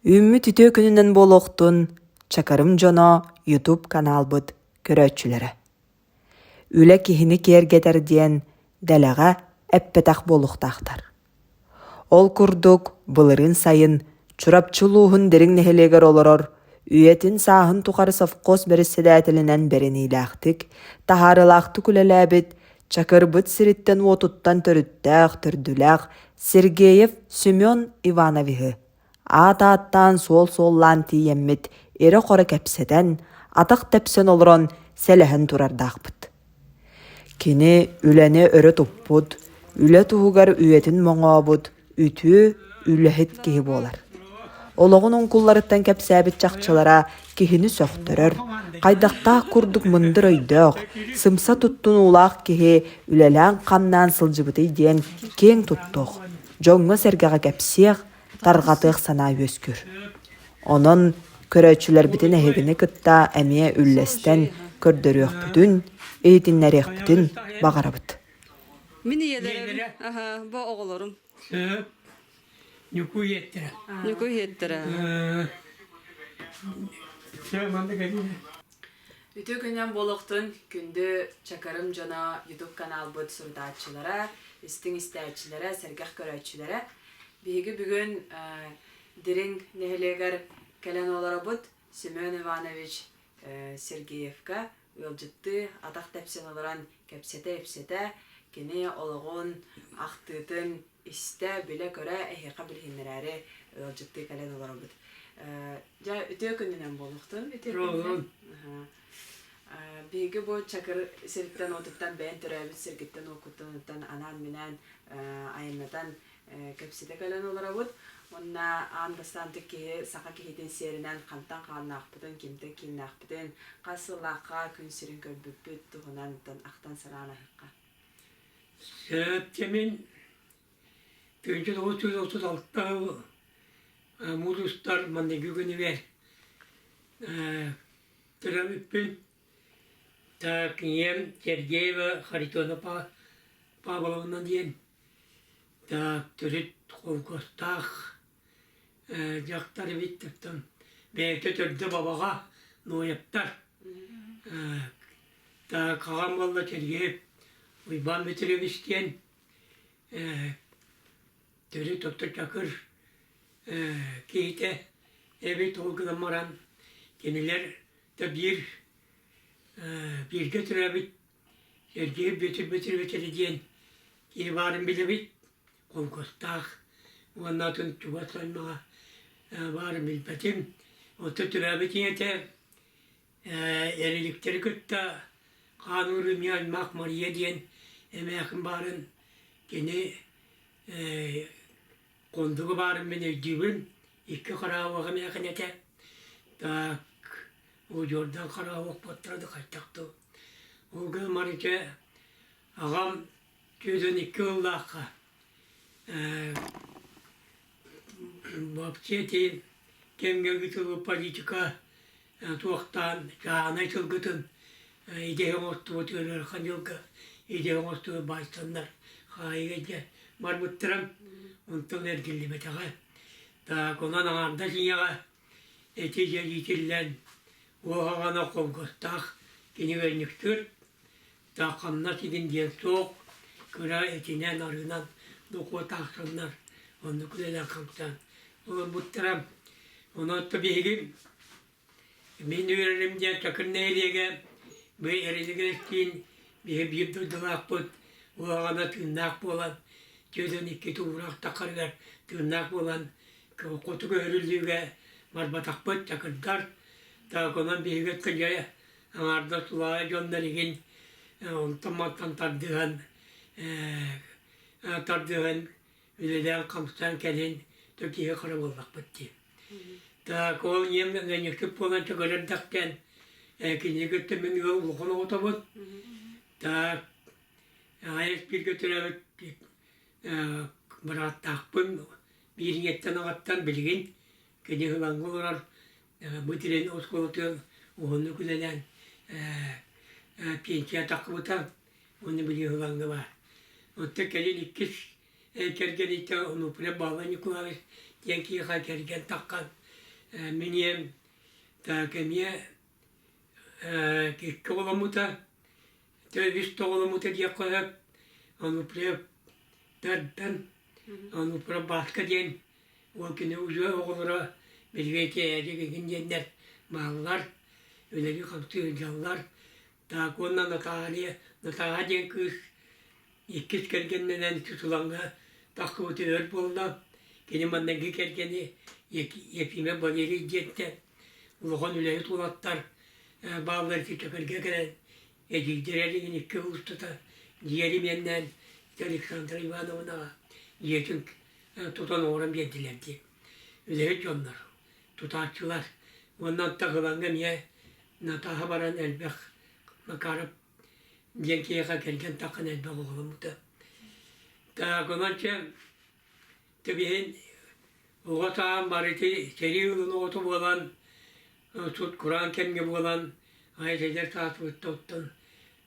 Үүммүт үтүө күнүнэн буолуохтун Чакырым дьоно YouTube каналбыт көрөөччүлэрэ. Үлэ киһини киэргэтэр диэн дэлэҕэ эппэтэх буолуохтаахтар. Ол курдук былырыын сайын Чурапчы улууһун Дириҥ нэһилиэгэр олорор, үйэтин-сааһын тухары совхоз бэрэссэдээтэлинэн бэриниилээхтик, таһаарыылаахтык үлэлээбит Чакырбыт сириттэн-уотуттан төрүттээх, төрдүлээх Сергеев Семен Ивановиһы аат ааттаан суол-суоллаан тиийэммит ирэ-хоро кэпсэтэн, атах тэпсэн олорон сэлэһэн турардаахпыт. Кини үлэни өрө туппут, үлэ туһугар үйэтин моҥообут үтүө үлэһит киһи буолар. Олоҕун оҥкулларыттан кэпсээбит чахчылара киһини сөхтөрөр, хайдахтаах курдук мындыр өйдөөх, сымса туттунуулаах киһи үлэлээн-хамнаан сылдьыбытый диэн киэҥ туттуох, дьоҥҥо-сэргэҕэ кэпсиэх, тарҕатыах санаа үөскүүр. Онон көрөөччүлэрбитин эһигини кытта эмиэ үллэстэн көрдөрүөхпүтүн, иһитиннэриэхпитин баҕарабыт. Мин ийэлэрим, аха, бу оҕолорум. Сөп. Ньукуу иэттэрэ. Ньукуу иэттэрэ. Сөп, маннык этиэ. Үтүө күнүнэн буолуохтун күндү Чакырым дьоно YouTube каналбыт сурутааччылара, истиҥ истээччилэрэ, сэргэх көрөөччүлэрэ. Биһиги бүгүн Дириҥ нэһилиэгэр кэлэн олоробут Семен Иванович Сергеевка ыалдьыттыы атах тэпсэн олорон кэпсэтэ-ипсэтэ, кини олоҕун, ахтыытын истэ, билэ-көрө эһиэхэ билиһиннэрээри ыалдьыттыы кэлэн олоробут. Дьэ, үтүө күнүнэн буолуохтун. Үтүө күнүнэн. Биһиги бу Чакыр сириттэн-уотуттан бэйэн төрөөбүт сиргиттэн-уоккуттан анаан-минээн айаннатан кэпсэтэ кэлэн олоробут. Уонна аан бастаан киһи саха киһитин сиэринэн хантан хааннаахпытын, кимтэн кииннээхпитин, хас сыллаахха күн сирин көрбүппүт туһунан ахтан санаан аһыахха. Сөп мин 1936 муус устар маҥнайгы күнүгэр төрөөбүппүн. Так ийэм Сергеева Харитона Павловна диэн так төрүт холкуостаах дьахтар эбит оттон бэйэтэ төрдө бабаҕа Ноевтар. Так аҕам буолла Сергеев Уйбаан Петрович диэн төрүт отто Чакыр киһитэ эбит ол гынан баран кинилэр да биир бииргэ төрөөбүт Сергей Петр Петрович диэн киһи баарын билэбит холкуостаах уонна атын чугас аймаҕа баарын билбэтим. Оттон төрөөбүт ийэтэ Эриликтэри кытта хаан уруу аймах Мария диэн эмээхин баарын кини Кондуга баарын мин өйдүүбүн. Икки хараабах эмээхин этэ. Так удьуордан хараабах буоттара да хайдах дуу. Ол гынан Марича аҕам 42 ыллаахха вообще ити кэмҥэ ыытыллыбыт политика туохтаан чааһынай сылгытын идэһэ оҥостубут ыарахан дьылга идэһэ оҥостубут баайсаннар хаайыыга дьэ барбыттара онтон эргиллибэтэҕэ так онон аҥаардас ийэҕэ ити дьэ иитиллэн уоһаҕана холкуостаах кини ыанньыктыыр Хамнас игин диэн суох, кыра этинэн, арыынан дохуот аахсаннар оннук үлэлээн-хамсаан олорбуттара. Онон биһиги мин үөрэрим диэн Чакыр нэһилиэгэ бу Эрилигэстиин биһи биир дойдулаахпыт улаҕана тыыннаах буолан, 42 туураах тахарыгар тыыннаах буолан хоту көһөрүллүүгэ барбатахпыт чакырдар. Так онон биһиги дьэ аҥаардас тулаайа дьоннор игин онтон-мантан тардыһан тардыһан үлэлээн-хамсаан кэлин то киһи хара буоллахпыт дии. Так ол ийэм ыанньыксыт буолан чөкөлөрдөхтөн кинини кытта мин ыал улахан оҕотобут. Так аҕайас бииргэ төрөөбүт бырааттаахпын биир ийэттэн аҕаттан билигин кини ылаҥҥа олорор Бу тирэн оскуолатыгар уһуннук үлэлээн пенсия тахсыбыта уонна билигин ылаҥҥа баар. Оттон кэлин иккис кэргэниттэн Онуфрий Павлович Николаевич диэн киһиэхэ кэргэн таххан. Мин ийэм так эмиэ икки оҕоломмута, үс да оҕоломмута диэххэ сөп. Онуприев Тардан, Онупра Бааска диэн ол кини уже оҕолоро Медведь Эдик игин диэннэр бааллар, үлэлии-хамсыы сылдьаллар. Так уонна Наталья, Натаха диэн кыыс иккис кэргэннэнэн Чучулаҥҥа тахсыбыта өр буолла. Кини манныгы кэргэни Ефимов Валерий диэнтэн улахан үлэһит уолаттар бааллар Чэкэргэ кэлэн эдьиийдэрэ илигин икки устата дьиэри миэннээн Александра Ивановнаҕа дьиэтин тутан оҥорон биэрдилэр дии. Үлэһит дьоннор, тутааччылар. Уонна Тагылаҥҥа эмиэ Натааһа баран элбэх Макаров диэн киһиэхэ кэргэн таххан элбэх оҕоломмута. Так, онон чэ, тэбиһин оҕо саам барыты сэрии ылын оҕото буолан, сут кураан кэмҥэ буолан, айа сааспытта оттон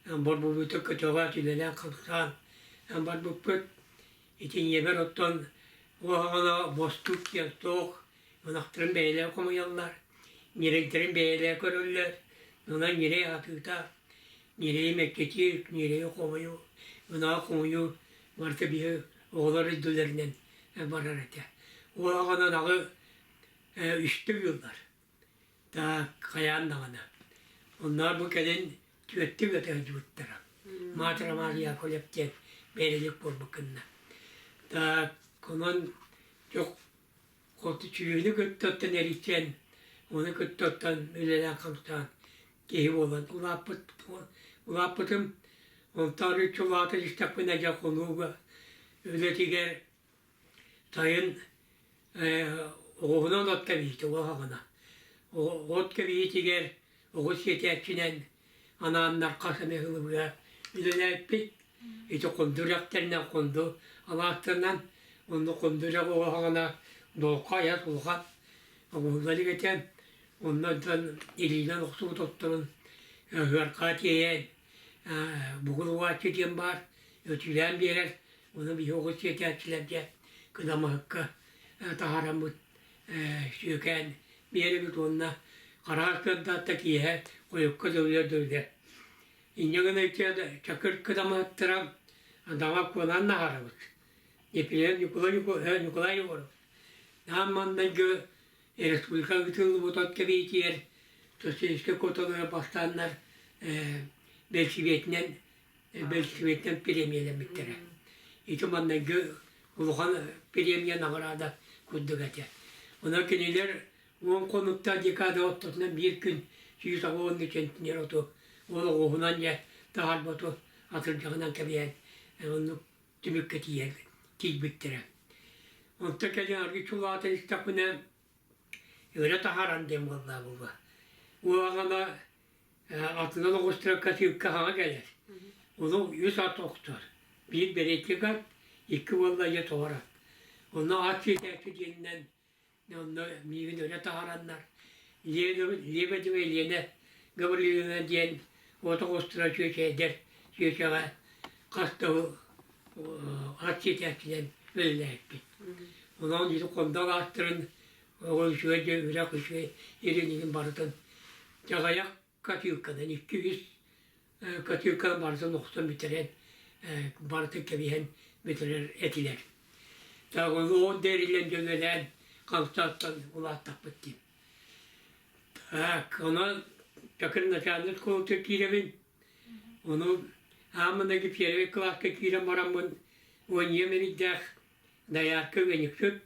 борбубута көтөҕө үлэлээн-хамсаан барбыппыт. Ити ийэбэр оттон уоһаҕана бостуук диэн суох, ынахтарын бэйэлэрэ хомуйаллар, ньирэйдэрин бэйэлэрэ көрөллөр, онон ньирэй атыыта, ньирэйи мэктиэтии, ньирэйи хомуйуу, ынаҕы хомуйуу барыта биһи оҕолор үрдүлэринэн барар этэ. Уоһаҕана ынаҕы үстэ ыыллар. Так, хайаан даҕаны. Онноор бу кэлин түөртүү ыта сылдьыбыттара. Маат Роман Яковлев диэн бэрилик буолбут гынна. Так, онон дьох хоту чүүһүнү кытта оттон эрийсэн, ону кытта оттон үлэлээн-хамсаан киһи буолан улааппыт улааппытым. Онтон арыычча улаатан истэхпинэ дьэ хонууга үлэтигэр сайын оҕуһунан от кэбиһиитэ уоһаҕына. От кэбиһиитигэр оҕус сиэтээччинэн анааннар хас эмэ сылыбыга үлэлээппит. Ити хонду үрэхтэринэн хонду алаастарынан онно хонду үрэх оҕоһоҕуна долка айас улахан оҕуһуллар этэ. Онно дьон илиинэн охсубут отторун ыархаа тиэйэн бугул угааччы диэн баар өтүүлээн биэрэр. Ону биһи оҕус сиэтээччилэргэ кыдамаһыкка таһаараммыт сүөкээн биэрэбит уонна хараас кыардаатта киэһэ хойукка дөлүөр дөлүөр. Инньэ гына чакыр кыдамаһыттара адаҕа куолаан наһаарабыт. Епилен Николай Николай Егоров аан маҥнайгы республика ыытыллыбыт от кэбиитигэр Социалистическай куоталара бастааннар бэлсибиэтинэн бэлсибиэтинэн премиялэммиттэрэ. Ити маҥнайгы улахан премия наҕараада курдук этэ. Онон кинилэр 10 хонуктаах декада ортотунан биир күн 180 центнер оту ол оҕуһунан дьэ таһаарбату атырдьаҕынан кэбиһэн оннук түмүккэ тиийэн тиийбиттэрэ. Онтон кэлин аргыччы улаатан истэхпинэ өрө таһааран диэн буолла буолла. Уоҕана атынан оҕустарар катыыкка хаҥа кэлэр. Ону үс ат охтор. Биир бэриэтик ат, икки уолла ийэ тоҕор ат. Онно ат сиэтээччи диэнинэн онно миигин өрө таһаараннар Лебедева Елена Гаврильевна диэн от оҕустара чүөчэ эдэр чүөчэҕэ хас да ат сиэтээччинэн үлэлээбиппит. Онон ити хонду алаастарын оҕо үчүгэй дьэ үрэх үчүгэй ириниин барытын дьаҕайах копилканан 200 копилканан барытын охсон бүтэрэн барытын кэбиһэн бүтэрэр этилэр. Так ол дэрилэн дьөлөлөөн хамсааттан улааттахпыт дии. Так, онон такыр начальник школатыгар киирэбин. Ону ааммынаги первый класска киирэн бараммын уонньуйам эрийдээх дайаарка ыанньыксыт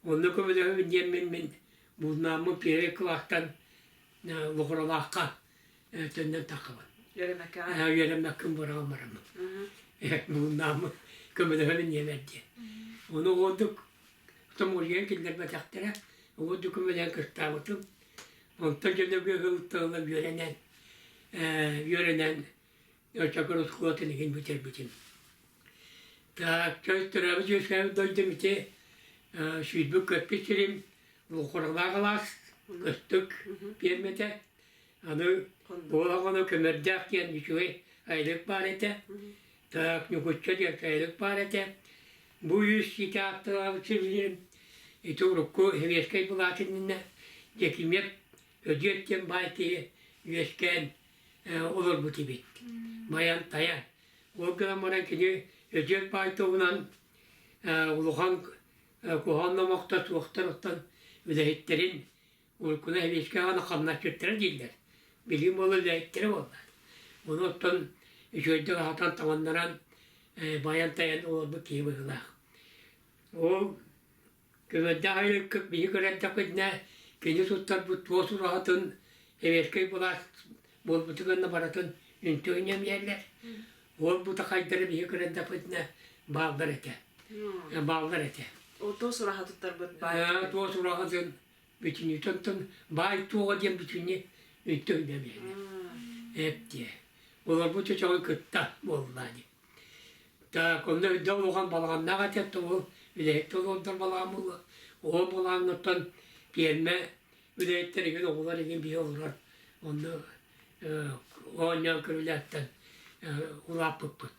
онно көмөлөһөбүн диэммин мин булнааммын первый класстан Лохуралаахха төннөн таххабын. Үөрэммэккэҕэ? Үөрэммэккин быраҕан бараммын. Булнааммын көмөлөһөбүн диэмэр диэн. Ону ордук томуруйан киллэрбэтэхтэрэ. Ордук көмөлөһөн кыстаабытым. Онтон дьонобүө ылталла үөрэнэн үөрэнэн Чакыр оскуолатын иһин бүтэрбитим. Так, төрөөбүт үөскээбит дойдум ити сүүрбүт көппүт сирим Лухуралаах алаас, Кыстык пиэрмэтэ. Аны Буолаҕана Көмөрдөөх диэн үчүгэй айылык баар этэ. Так, Ньукучча диэн сайылык баар этэ. Бу үс сити ааттаабыт сирим ити урукку Сэбиэскэй былаас иннинэ. Дьэкимиэп Өдүөт диэн баай киһи үөскээн олорбут эбит. Байан-тайан. Ол гынан баран кини Өдүөт баай туһунан улахан куһаҕан номохтор суохтар оттон үлэһиттэрин уруккуна эбиэскэ аны хамначчыттара дииллэр. Билигин буола үлэһиттэрэ буолла. Ону оттон үчүгэйдик аһатан таҥыннаран байан-тайан олорбут киһи быһыылаах. Ол Көмөлдөөх айылыкка биһи көрөрдөхпүтүнэ кини туттарбыт туос ураһатын сэбиэскэй былаас буолбутун гына барытын үнтү ньэмийэллэр. Ол бутахайдары биһи көрөрдөхпүтүнэ бааллар этэ. Бааллар этэ. Ол туос ураһа туттарбыт баай. Туос ураһатын бүтүннүүтэн баай туоҕа диэн бүтүннүү үнтү ньэмийэллэр. Эп диэ. Олорбут чочоҕун кытта буолла дии. Так, онно үрдэ улахан балаҕаннаах этэ, ол үлэһит олордор балаҕан буолла. Ол балаҕаҥҥыттан пиэрмэ үлэһиттэр игин оҕолор игин биһи олорор. Онно оонньоон көрүлээттэн улааппыппыт.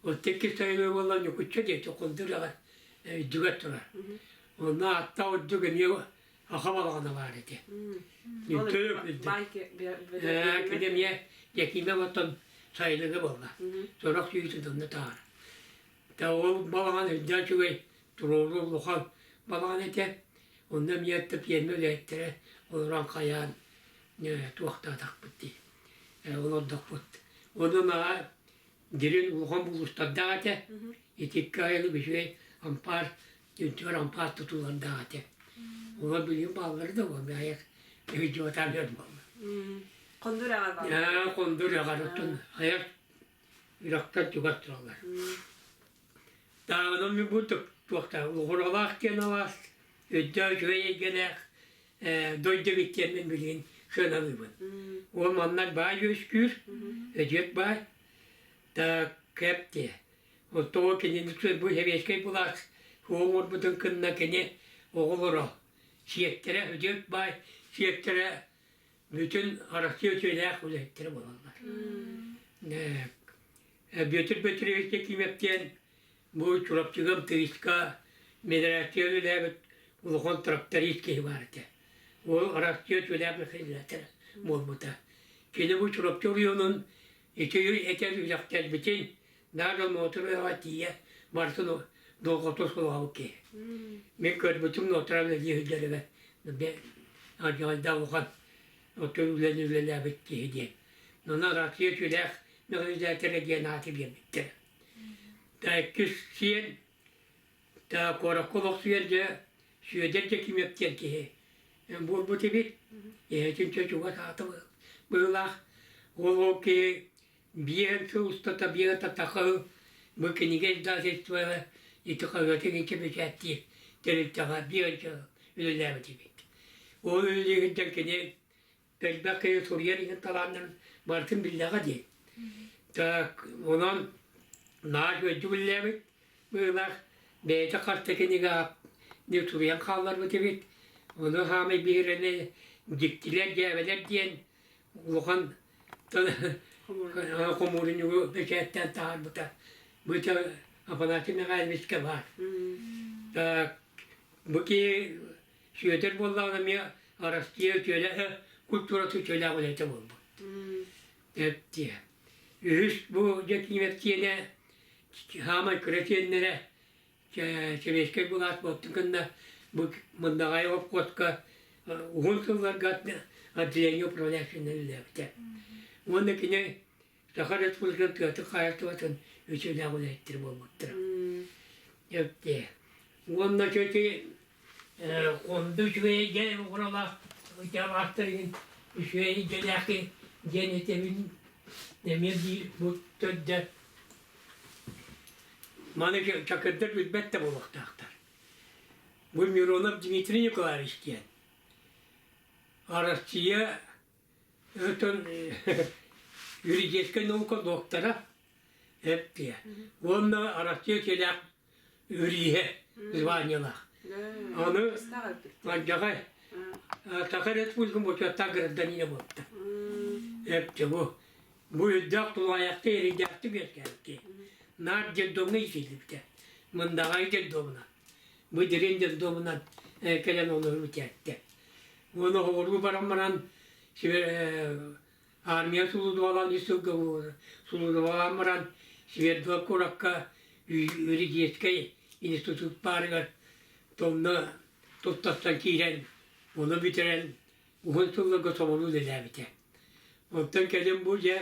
Ол иккис сайыны буолла Ньукучча диэки Кундур үрэҕэр үрдүгэр турар. Онно аттаах үрдүк эмиэ аха балаҕана баар этэ. Кини эмиэ Дьэкиимэ оттон сайылыга буолла. Сорох сүүтүн онно таһаар. Та ол балаҕан үрдээх үчүгэй туруору улахан балаҕан этэ. Онно эмиэ пиэрмэ үлэһиттэрэ олорон хайаан туохтаатахпыт дии. Олордохпут. Онон аҕа дирин улахан булуустардаах этэ. Итиккэ айылык үчүгэй ампаар Үтүөр ампаар тутуулардаах этэ. Олор билигин бааллара да буолла, айах өйдүөтаан өр буолла. Кондур аҕар бааллар. Ээ, кондур аҕар оттон айах үрэхтэр чугас тураллар. Тааҕынан мин бу туохтаах Лугуралаах диэн алаас өйдөөх үчүгэй эйгэлээх дойду эбит диэн мин билигин сыаналыыбын. Ол манна баай үөскүүр, өдүөт баай, та кэп диэ. Оттоҕо кинини бу сэбиэскэй былаас оҥорбутун кынна кини оҕолоро, сиэттэрэ, үтүөк баай сиэттэрэ бүтүн Россия үтүөлээх үлэһиттэрэ буолаллар. Бүөтүр Петрович Якимов диэн бу Чурапчыга МТС-ка мелиорация үлэлээбит улахан тракторист киһи баар этэ. Ол Россия үтүөлээх механизатор буолбута. Кини бу Чурапчы оройуонун ити этэр үрэхтэрбитин Наада Нуотураҕа тиийэ барытын долгото суоҕа киһи. Мин көрбүтүм Нуотура үлэлии сылдьарыгар алдьархайдаах улахан оттон үлэни үлэлээбит киһи диэн. Онон Россия үтүөлээх механизатора диэн ааты биэрбиттэр. Да иккис сиэн да куоракка олохсуйар дьэ Сүөдэр Дьэкимиэп диэн киһи буолбут эбит. Эһэтин чочуга аата быһыылаах. Ол ол киһи Биир сыл устата биир татахы бу кинигэ издательствола ити хаһыаты икки бэчээттиир тэрилтэҕэ биир сыл үлэлээбит эбит. Ол үлэлиириттэн кини элбэх киһи суруйар иһин талааннарын барытын биллэҕэ дии. Так, онон наар үөрдүк үлэлээбит быһыылаах бэйэтэ хас да кинигэ суруйан хаалларбыт эбит. Ону хаамай биһирэни дьиктилэр дьээбэлэр диэн улахан хомуурунньугу бэчээттээн таһаарбыта. Бу Афанасий Михайловичка баар. Так, бу киһи Сүөдэр буоллаҕына эмиэ Россия үтүөлэ культурата үтүөлээх үлэтэ буолбут. Эптиэ. Үһүс бу дьэ киэнэ хаамай кыра сиэннэрэ Сэбиэскэй былаас буолтун кэннэ бу Мындаҕай обкуотка уһун сылларга отделение управляющайынан үлэлээбитэ. Уонна кини Саха Республикатын тыатын хаһаайыстыбатын үчүгэй үлэһиттэрэ буолбуттара. Эптиэ. Уонна чөчүй Хонду үчүгэй дьэ угуралаах ычалаахтар иһин үчүгэй дьэлээхи диэн этэбин эмиэ биир бу төрдө Маны чакырдар билбэт да буолуохтаахтар. Бу Миронов Дмитрий Николаевич диэн Россия өтөн юридическай наука доктора эптиэ. Уонна Россия үтүөлээх юриһэ званиелаах. Аны Мадьаҕай Саха Республикатын бочуоттаах гражданина буолта. Эптэ бу Бу өйдөөх тулаайахтыы эрэйдээхтик үөскээбит Наар детдомҥа иитиллибитэ. Мындаҕай детдомунан. Бу дириҥ детдомунан кэлэн олору бүтээттэ. Уонна оҕолуу баран баран армия сулууспалаан үс сылга сулууспалаан баран Свердлов куоракка юридическай институт баарыгар тонна туттарсан киирэн, ону бүтэрэн уһун сылларга соболуу үлэлээбитэ. Онтон кэлин бу дьэ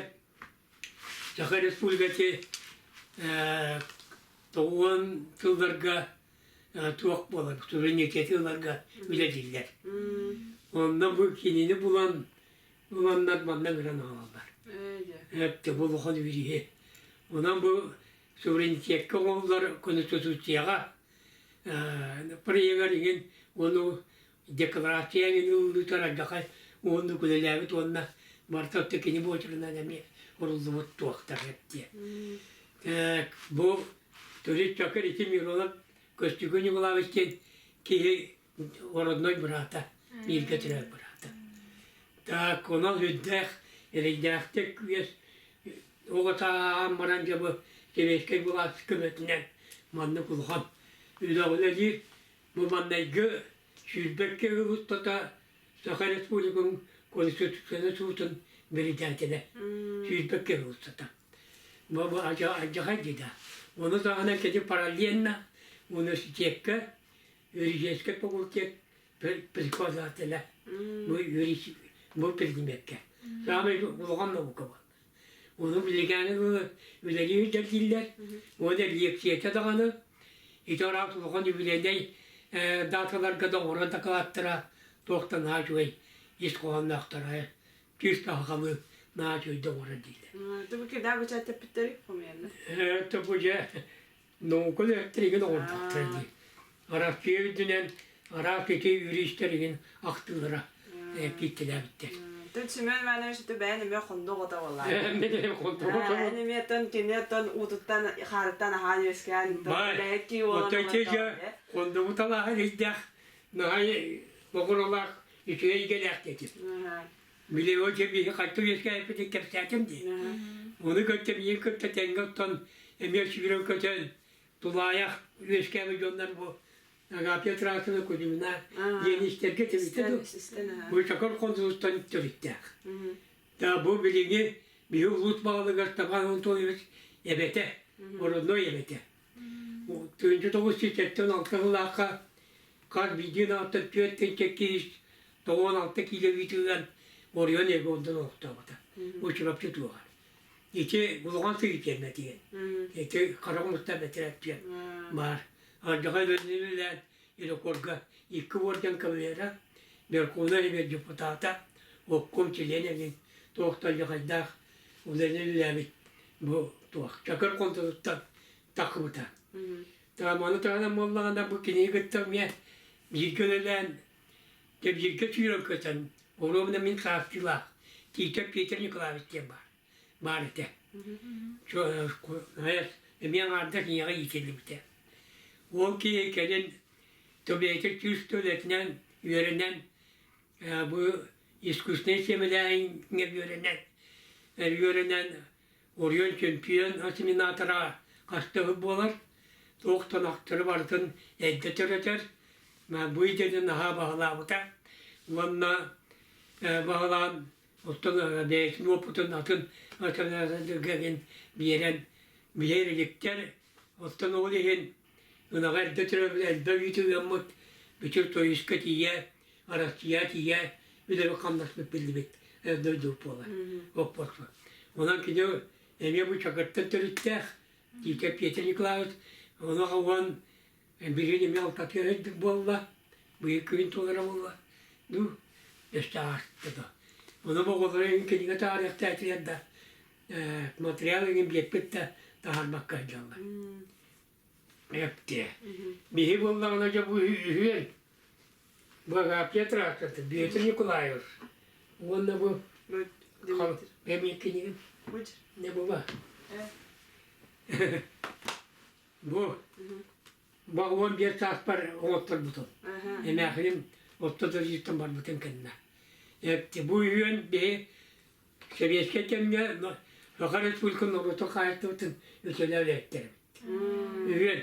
Саха Республикатын тоҕуон сылларга туох буолар, суверенитети ыларга үлэлииллэр. Онно бу кинини булан, буланнар манна ыҥыран аҕалаллар. Эптэ бу улахан үөрүйэ. Онон бу суверенитекка оҥоһуллар Конституцияҕа проегар иҥин ону декларация иҥин ылыллыытар алдьархай уоннук үлэлээбит уонна барыта кини буочарынан эмиэ уруллубут туохтар диye. Бу төрүт чакыр ити Миронов Көстүкү Ньукулаевич диэн киһи родной быраата, бииргэ төрөөбүт быраата. Так, онон үрдээх, эрэйдээхтик үөс оҕо сааһаан баран дьэ бу сэбиэскэй былаас көмөтүнэн маннык улахан үлэ үлэлиир. Бу маннайгы сүүрбэккэ ыл устата Саха Республикатын Конституционнай суутун председателэ сүүрбэккэ ыл устата. Бу алдьархай дии Ону таһынан кини параллельно университекка юридическай факультет преподавателэ бу юрист бу предмеккэ. Саамай улахан наука буолла. Ону билиганы үлэлии сылдьар Уонна лекцията даҕаны ити араас улахан юбилейнай даталарга да оҥорон дакылааттара туохтан наһаа үчүгэй ис хоһоонноохторо күүс сахалыы наһаа үчүгэйдик оҥорор дииллэр. Тобу кирдээх бэчээттэрпиттэрий хомуйанна? Тобу дьэ наука үлэһиттэригин оҥордохтор дии. Арассыыйа үрдүнэн араас ити юристэр игин ахтыылара кииртэлээбиттэр. Тон Семен Иванович ити бэйэн эмиэ хонду оҕото буоллаа. Мен хонду оҕото. Эн эмиэ тон кини тон уутуттан хаарыттан аһаан үөскээн бэйэт кии буолан Оттон хондубут алааһын илдэх наһаа оҕуралаах үчүгэй идэлээх этим. Били ол дьэ биһи хайту үөскээбиппитин кэпсээтим дии. Ону кытта миигин кытта тэҥҥэ оттон эмиэ сүүрэн көтөн тулаайах үөскээбит дьоннор бу Агапия Трасова Кузьмина диэн истэргэ тибитэ дуу. Бу Чокор Хонсуттан төрүттээх. Да бу билиҥҥи биһи улуус баҕалыгар Степан Анатольевич эбэтэ, родной эбэтэ. 1976 сыллаахха хас биирдии ааттан 4 киис 96 киилэ ыытыынан Орион Егордан олохтообута. Бу Чурапчы туоҕар. Ити улахан сыйытиэмэ диэн. Ити хара хомустар бэтэрээт баар. Ардьаҕай үлэлээн Ирокорга икки уордьан кавалера, Верховнай Совет депутата, обком чилиэнэ туох да алдьархайдаах үлэни үлэлээбит бу туох Чакыр Хонтотуттан тахсыбыта. Маны таһынан буоллаҕына бу кинини кытта эмиэ бииргэ үлэлээн, дьэ бииргэ сүүрэн көтөн, оруобуна мин саастыылаах Тиитов Петр Николаевич диэн баар, баар этэ. Эмиэ аҥаардас ийэҕэ иитиллибитэ. Ол киһи кэлин бэйэтэ күүс үлэтинэн үөрэнэн бу искусственнай сиэмэлээһиҥҥэ үөрэнэн, үөрэнэн Орион чөмпүйүөн осеменатора хастыһы буолар, туох тонохтору барытын эрдэ төрөтөр, бу идэни наһаа баһылаабыта уонна баһылаан оттон бэйэтин уопутун атын осеменатордарга биэрэн билэр иликтэр, оттон ол иһин ынаҕа эрдэ төрөөбүт элбэх үүтү ыаммыт бүтүр Союзка тиийэ, Россия тиийэ үлэбит-хамнаспыт биллибит дойду буолар оппорсу. Онон кини эмиэ бу Чакыртан төрүттээх Тиитэ Петр Николаевич ону уон билигин эмиэ алтатыгар эрдик буолла, быйыл күһүн туолара буолла, ну, өссө ааста да. Ону оҕолоро эҥин кинигэ таһаарыахтаатылар да, материал эҥин биэрбит да таһаарбакка сылдьаллар. Эптиэ. Биһи буоллаҕына дьэ бу үһүөн Богатые тракторы Петр Николаевич уонна бу эмиэ кинигин не була бу 15 сааспар оҥотторбутум эмээхиним орто дойдуттан барбытын кэннэ бу үһүөн биһи сэбиэскэй кэмҥэ Саха Республикатын норуотун хаһаайыстыбатын үтүөлээбиттэрим үһүөн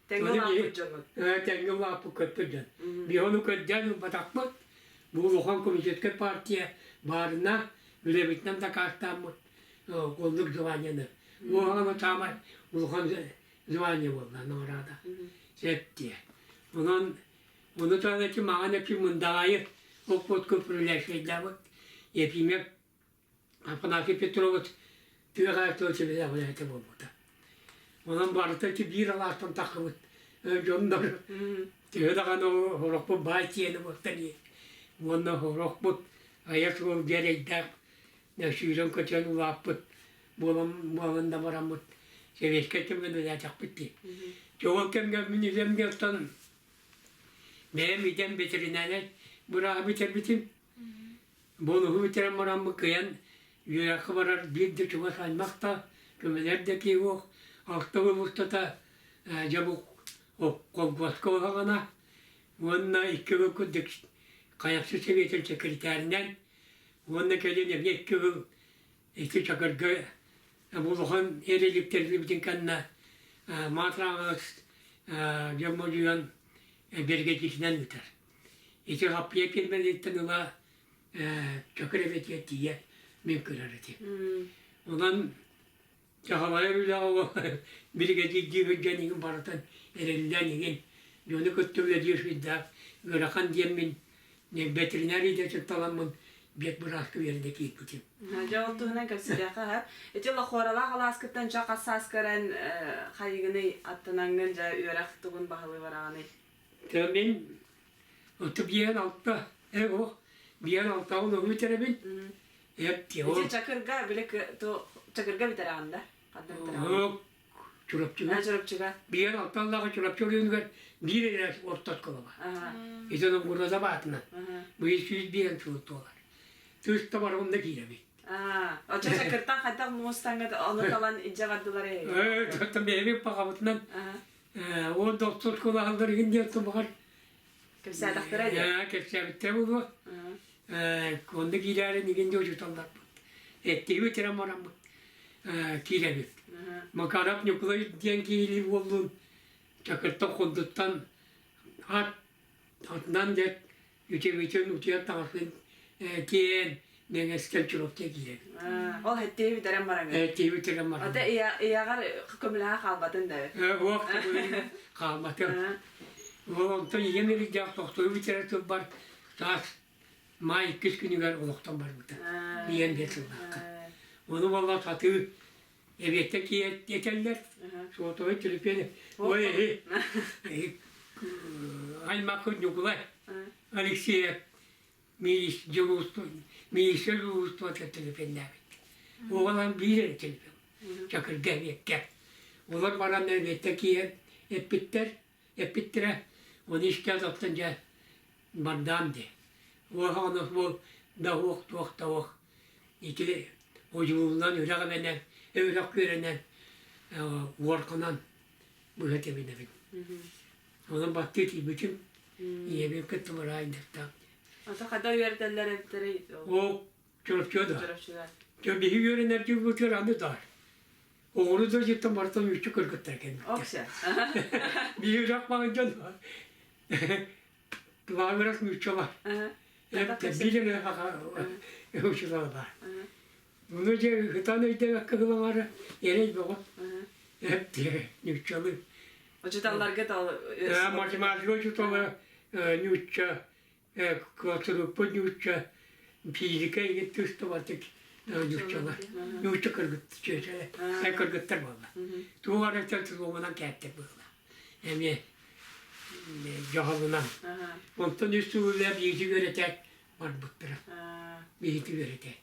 Тэҥҥэ улааппыт дьонмут. Тэҥҥэ улааппыт көппүт дьон. Биһи ону көрдөөн ылбатахпыт. Бу улахан комитетскай партия баарына үлэбитинэн дакаастааммыт оннук званиены. Уоһаҕана саамай улахан звание буолла наҕараада. Сэттиэ. Онон ону таһынан эти маҕан эти Мындаҕаайы оппотку управляющайдаабыт Ефимов Афанасий Петрович тыа хаһаайыстыба үлэһитэ буолбута. Онон барыта ити биир алаастан таххыбыт дьоннор төһө даҕаны орохпут баай сиэнэ буолтар уонна орохпут айа суол дьэрэйдээх сүүрэн-көтөн улааппыт буолан буолан да бараммыт сэбиэскэй кэмҥэ үлэлээтэхпит дии. Дьэ ол кэмҥэ мин үлэм дьонтон бэйэм идэм бэтэринээрэй бырааһы бүтэрбитим. Бонуһу бүтэрэн бараммыт кыайан үөрэххэ барар биир да чугас аймах да, көмөлөр да киһи суох. Алта сыл устата дьэ бу холкуоска уһаҕана уонна икки сыл курдук Хайахсыт Сэбиэтин сэкиритээринэн уонна кэлин эмиэ икки сыл ити Чакырга улахан эрэликтэрбитин кэннэ Маатраҕа дьоммодьуйан биэргэтиитинэн ыытар. Ити хаппыйа пиэрмэлэриттэн ыла Чакыр эбэтигэр тиийэ мин көрөр этим. Онон дьаһалайар үлэҕэ биригэдьиирдии сылдьан иҥин барытын эрэллээн иҥин дьону кытта үлэлиир сүрдээх ыарахан диэммин ветеринар идэтин таламмын бэт бырааска үөрэнэ киирбитим. Дьэ ол туһунан кэпсэтиэххэ сөп. Ити Лохуоралаах алааскыттан ча хас сааскаран хайыгыный аттанаҥҥын дьэ үөрэх тугун баһылыы бараҕыный? Тэ мин оту биэн алта э ох биэн алтаҕын ону бүтэрэбин. Эп Ити Чакырга били Чакырга бүтэрэҕин да? Ханна бүтэрэҕин? Чурапчыга. Чурапчыга. Биэн алталлааҕы Чурапчы оройуонугар биир эрэ орто оскуола баар. Ити Новгородов аатынан. Быйыл 105 сыл туолар. Тыс да барымна киирэбит. Оччо Чакыртан хайдах муустаҥҥа ону талан илдьэ бардылар ээ? Э, бэйэбит баҕабытынан Ол доктор кулаһаллар игин диэн тумаҕар Кэпсээтэхтэрэ диэн. Кэпсээбиттэрэ буолуо. Онно киирээрин игин диэн учууталларбыт. Эттиги бүтэрэн бараммыт киирэбит. Макаров Ньукулай диэн киһилии буоллун Чакыртан Кундуттан ат атынан дьэ үтүөбүтүн утуйар таҥаспын тиэйэн Мэҥэскэл Чурапча киирэбит. Ол эттиги бүтэрэн бараҥын. Эттиги бүтэрэн бараҥын. Ата ийэҕэр көмүлэһэ хаалбатын да. Уох хаалбатым. Ол онтон ийэм илдьээх тохтуу бүтэрэ турбар таас маай иккис күнүгэр олохтон барбыта. Ийэм биир сыллаахха. Ону буолла сатыы эбиэттэн киэтэллэр. Суотабай төлөпүөн ой эһи аймаккын Ньукулай Алексеев милиция дьулуустубата төлөпүөннээбит. Оҕолорум биир эрэ төлөпүөн. Чакырга эбиэккэ. Олор баран эбиэттэ киирэн эппиттэр, эппиттэрэ, ону истээт оттон дьэ бардаан дии. Уоһаҕына бу да уох туох да уох ити одьулуунан үрэх эбэнэн, үрэх күөрэнэн уорканан быһа тэбинэбин. Онон баттыы тиийбитим, ийэбин кытта бараайдахтаах. Ата хада үөрэтэллэр эбиттэрий? О, Чурапчыга да. Чурапчыга. Дьэ биһи үөрэнэр дьылбытыгар аны даар. Оҕону да дьиттэн барытын мүччү кыргыттар кэлбиттэр. Окся. Биһи үрэх маҕын дьон лааҥырас нууччалар. Биир эмэ учуутала баар. Ону дьэ ытан өйдөөбөккө гылаҥара эрэй бөҕө. Эп нууччалыы. Учууталларга тал Математика учуутала нуучча, классруппа нуучча, физика игин тыстыбатык нууччалар. Нуучча кыргыт кыргыттар буолла. Туох эрэ тугунан кээттик буолла. Эмиэ дьоһолунан. Онтон үс сыл үлэ биһиги үөрэтээт барбыттара. Биһиги үөрэтээт.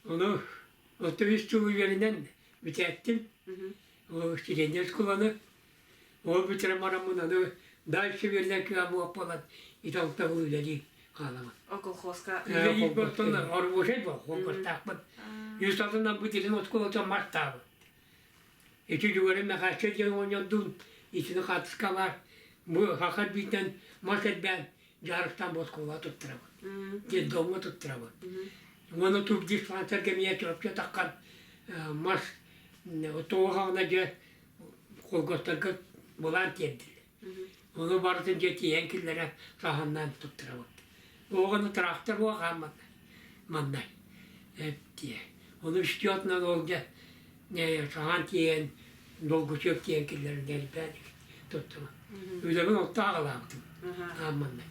Ону оттон үс сыл үөрэнэн бүтээттим. Ол сиренье школаны ол бүтэрэн бараммын аны дальше үөрэнэн кыа буолан италтабыл үлэлии хаалабын. О колхозка Үлэлиир орбушай буол холкостаахпын. Үс атынан бу оскуолата мастаабыт. Ити дьугары Мэхээччэ диэн оҕонньордуун итини хаартыскалаар бу хахар биитэн мас эрбээн дьаарыстаан боскуола туттарабын. Детдомҥа туттарабын. Уонна тубдиспансерга эмиэ Чурапчы таххан мас тоҕо хаҕына дьэ холкуостарга былаан тиэрдиллэр. Ону барытын дьэ тиэйэн киллэрэн саһаннаан туттарабыт. Оҕону трактор буолан маннай тиэ. Ону үстүөтүнэн ол дьэ саҥан тиэйэн долгучуок тиэйэн киллэрэн дэлбээн туттубут. Үлэбин олто аҕалаабытым аамманнай.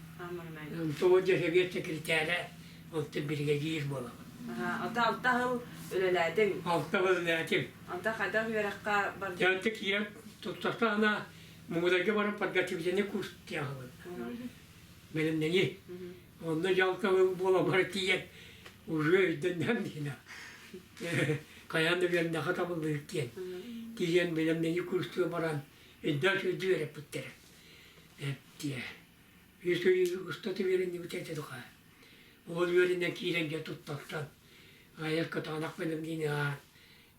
Тоҕо дьэ сэбиэт сэкиритээрэ онтон биригэдьиир буолабын. Ата алта сыл үлэлээтиҥ. Алта сыл үлэлээтим. Онтон хайдах үөрэххэ бардыҥ? Дьэ киирэн туттастаҕына Муҥудайга баран подготовительный курс диэҕин. Бэлэмнэнии. Онно дьалта буоламмар тиийэн уже өйдөннөм диинэ. Хайаан да үөрэннэххэ табыллыыр диэн. Тиийэн бэлэмнэнии курстуга баран өйдөөх өйдүү үөрэппиттэрэ. Эптиэ. Үс ый устата үөрэннибит этэ духа. Ол үөрэнэн киирэн дьэ туттартан айар кытаанах бэлэмниини ааһан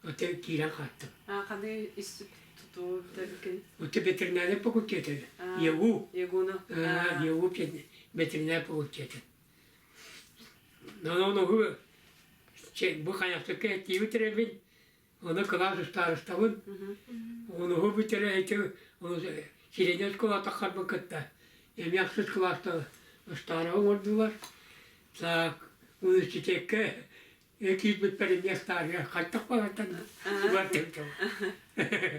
Оттон киирэн хааттым. Ханыы ис тутуу бүтэрбиккин? Отто ветеринарный факультеты. ЕГУ. ЕГУну. ЕГУ ветеринарный факультеты. Но ону бу хайахтыкка этииби тирэбин, ону кылаас устаарыстабын, ону бүтэрэ эти ону сиренец школата харбын кытта эми ахсыс кылааста устаарабын оҥордулар. Так, университекка Киирбиппэр эмиэ ыстаарыйа хайдах баҕартан бардым.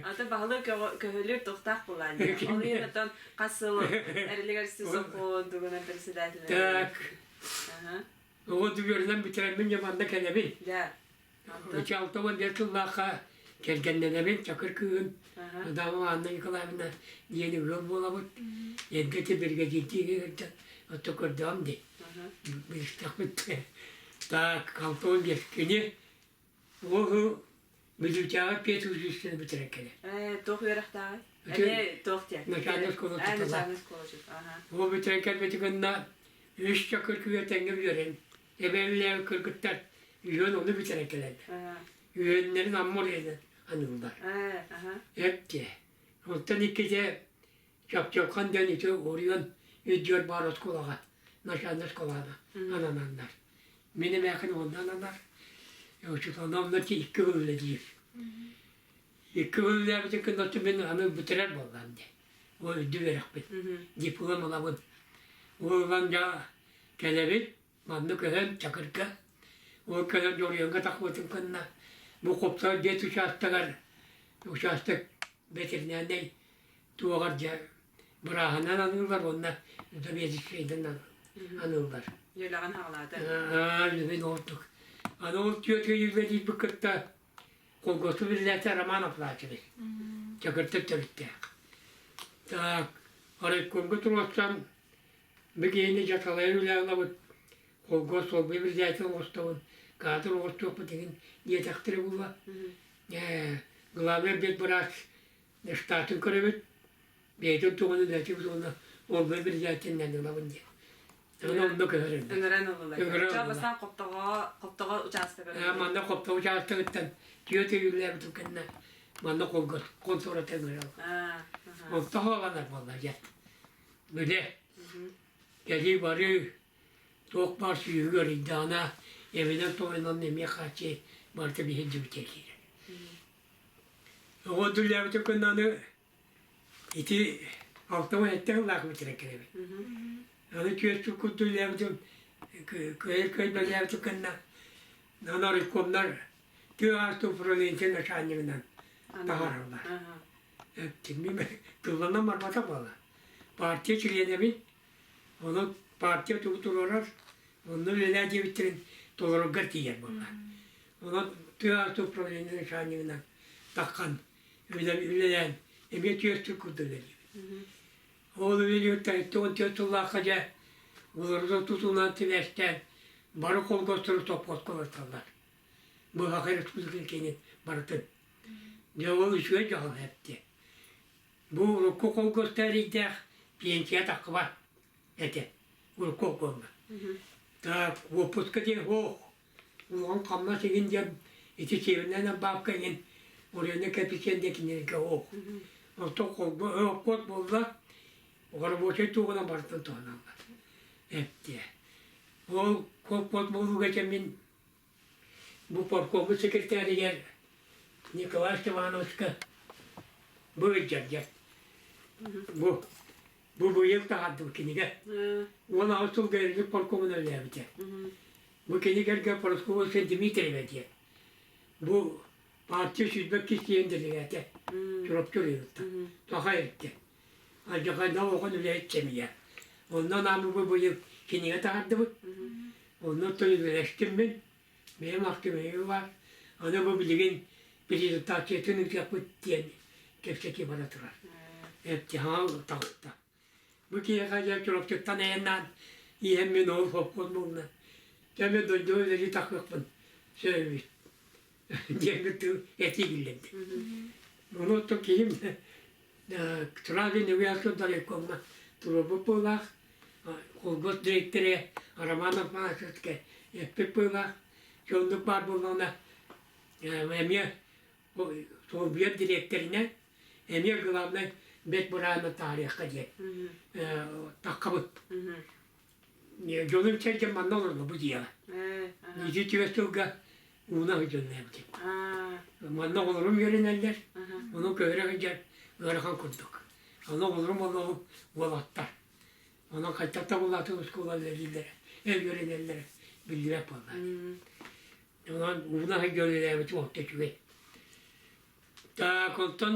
Ата баһылык көһөлүр тохтаах буолаан. Ол иһин оттон хас сыл эрилигэр сокуон тугунан председатель. Так. Оҕо дүгүөрүнэн бүтэрэммин дьэ манна кэлэбин. Да. Ычалтабын диэн тыллаахха кэргэннэнэбин Чакыр кыыһын Адамова Анна Николаевна диэн ыал буолабыт. Эргэ ити биригэдьиирдии сылдьан отто көрдөҕүм дии. Билистэхпит. Так, Антон диэн кини ол Бүлүүтээҕи педучилищены бүтэрэн кэлэр. Туох үөрэхтээҕий? Эмиэ туох диэн? Начальнай школа тутала. Начальнай школа аха. Ол бүтэрэн кэлбити гынна үс чакыр күөтэҥҥэ үөрэн, эбээлээҕи кыргыттар үһүөн ону бүтэрэн кэлэллэр. Үһүөннэрин Аммор диэн аныыллар. Эп диэ. Онтон иккитэ Чопчокхон диэн ити Орион өйдүөр баар оскуолаҕа, начальнай школаҕа анананнар. Мин эмээхин онно ананар. Учуутална онно икки сыл үлэлиир. Икки сыл үлэлээбитин кыннатты мин аны бүтэрэр буоллаам дии. Ол үрдүк үөрэхпит. Диплом ылабын. Ол ылан дьэ кэлэбит, манна көһөн Чакырга. Ол кэлэн Дьоруйаҥҥа тахпытым кынна бу Хопсой дед учаастагар учаастак ветеринарнай туоҕар дьэ бырааһынан аныыллар уонна заведующайдан аныыллар. Үөлэҕин хаҕалаата. Аа, ордук. Аны ол түөрт үлэлиирбит кытта колготу биллээтэ Роман Аплачевич. Чакыртан төрүттээх. Так, райкомга туруорсан бу киһини дьаталайан үлэ ылабыт. Колгос солбуй биллээтэ оҥостобун, кадр оҥостуохпут игин диэтэхтэрэ буолла. Ээ, главный быраас штатын көрөбүт, бэйэтин туһунан үлэтибит уонна олбой биридээччиннэн ылабын диэн. Аны онно көһөрүллэр. Ыҥыран ыллылар. Ыҥыран Чо ыллылар. бастаан Хоптоҕо Хоптоҕо учаастагар. Манна Хопто учаастагыттан түөрт өйүүлээбитим кэннэ манна холго контората ыҥырал. Онто хооланар буолла дьэ. Үлэ. Кэлии барыы туох баар сүүһүгэр ыйдаҕына эбинэн тойонон эмиэ хааччы барыта биһирдибитэ киирэр. Оҕо үлэлээбитим кэннэ аны ити 67 сыллаах бүтэрэн кэлэбин. Аны түөрт сыл курдук үлэлээбитим, кыайар кыайбалаабытым кэннэ аны райкомнар тыа хаһаайыстыба управлениетын начальнигынан таһаараллар. Кимим тылланан барбатах буолла. Партия чилиэнэбин, онон партия тугу туруорар, онно үлэлээ диэбиттэрин толороргор тиийэр буолла. Онон тыа хаһаайыстыба управлениетын начальнигынан таххан үлэлээн эмиэ түөрт сыл курдук үлэлиибин. Ол үлэлииртэн 74 сыллаахха дьэ уларыта тутуунан сибээстээн бары холкуостары сопхуоска уларыталлар. Бу Саха Республикатын киинин барытын. Дьэ ол үчүгэй дьаһал эптэ. Бу урукку холкуоста эрэйдээх пенсия таххыбат этэ. Урукку холкуоҥҥа. Так, уоппуска диэн суох. Улахан хамнас игин диэн ити сиэбинэн баапка игин Урена коэффициент диэн кинилэргэ суох. Онтон холбо обход буолла, рабочай туоҕунан барытын туһаналлар. Эптиэ. Ол обход буолууга дьэ мин бу паркоммут секретаригэр Николай Степановичка бу ыйдьар дьэ. Бу. Бу быйыл таһаардым кинигэ. 18 сылга эрилик паркомун үлэлээбитэ. Бу кинигэргэ Парасковскай Дмитриева диэн. Бу партия 102 диэн дэлэгээтэ. Чурапчы улуйуттан. Саха эртэ. Алдьархайдаах оҕон үлэһит семья. Онно анааммы бу быйыл кинигэ таһаардыбыт. Онно оттон үлэлэстим мин. Бэйэм ахтыбыйым баар. Аны бу билигин презентациятын ыытыахпыт диэн кэпсэтии бара турар. Эптиһаал таҕыста. Бу киһиэхэ дьэ Чурапчыттан айаннаан иһэн мин ол сопхуос буолла. Дьэ мин дойдуга үлэлии тахсыахпын сөбүт диэн тыл этии киллэрдим. Ону оттон киһим Травин Ильясов Далекомҥа туруорбут быылаах, холбос дириэктэрэ Роман Афанасьевичка эппит быылаах, дьэ оннук баар буоллаҕына эмиэ солбуйар дириэктэринэн эмиэ главнай бэт быраана таарыахха диэн таххабыт. Дьонум сэргэм манна олордо бу дьиэҕэ. Ити түөрт сылга ууна сылдьаннаабытым. Манна оҕолорум үөрэнэллэр, ону көһөрө сылдьар ыарахан курдук. Ону оҕолорум олоҕу уолаттар. Онон хайдах да булаатын оскуола үлэлииллэрэ, үөрэнэллэрэ биллибэт буолла. Онон ууна сылдьан үлэлээбитим орто үчүгэй. Так, онтон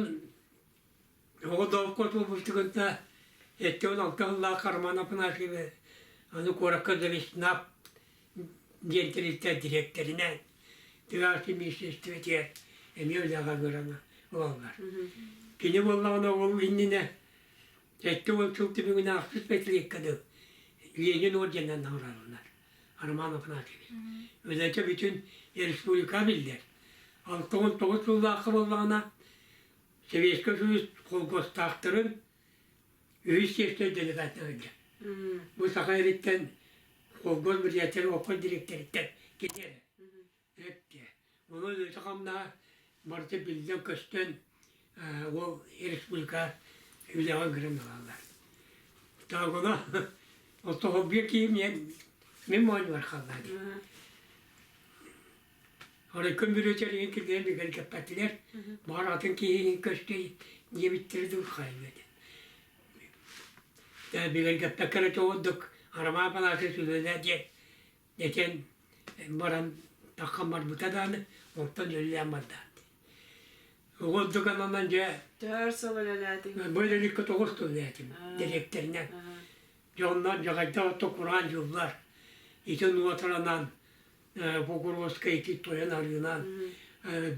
Оҕо доокко туолбутугунта 76 сыллаах Роман Афанасьевы аны куоракка Завеснап диэн тэрилтэ дириэктэринэн тыа министиэристибэтигэр эмиэ үлэҕэ ыҥыран ылаллар. Кини буоллаҕына ол иннинэ 70 сыл түмүгүнэн ахсыс пятилетка дыл Ленин орденынан наҕараадаланар Роман Афанасьевич. Үлэтэ бүтүн республика биллэр. 69 сыллаахха буоллаҕына Сэбиэскэй Союз холкуостаахтарын үһүс сиэстэр делегатынан сылдьар. Бу Саха сириттэн холкуос председателэ, обком дириэктэриттэн кини эрэ. Эттэ. Онон үлэтэ-хамнаһа барыта биллэн-көстөн ол республика үлэҕэ ыҥыран ылаллар. Так ону оттоһолбуйа киһи мин моонньубар хаалла дии. Арай көмүрүөтэр иһин киллэрэн бигэргэппэтилэр, баҕар атын киһи иһин көстүй диэбиттэрэ дуу хайа диэн. Бигэргэппэккэ эрэ тоҕурдук Арамаа Палаасыс үлэлээ диэн этэн баран таххан барбыта даҕаны, онтон үлэлээн барда. Оҕолдук ананан дьэ Төһөр сыл үлэлээтиҥ? Бу үлэликкэ тоҕус сыл үлэлээтим дириэктэринэн. Дьоннор дьаҕайда отто кураан дьыллар. Ити нуотаранан Покровскай ити тойон арыынан,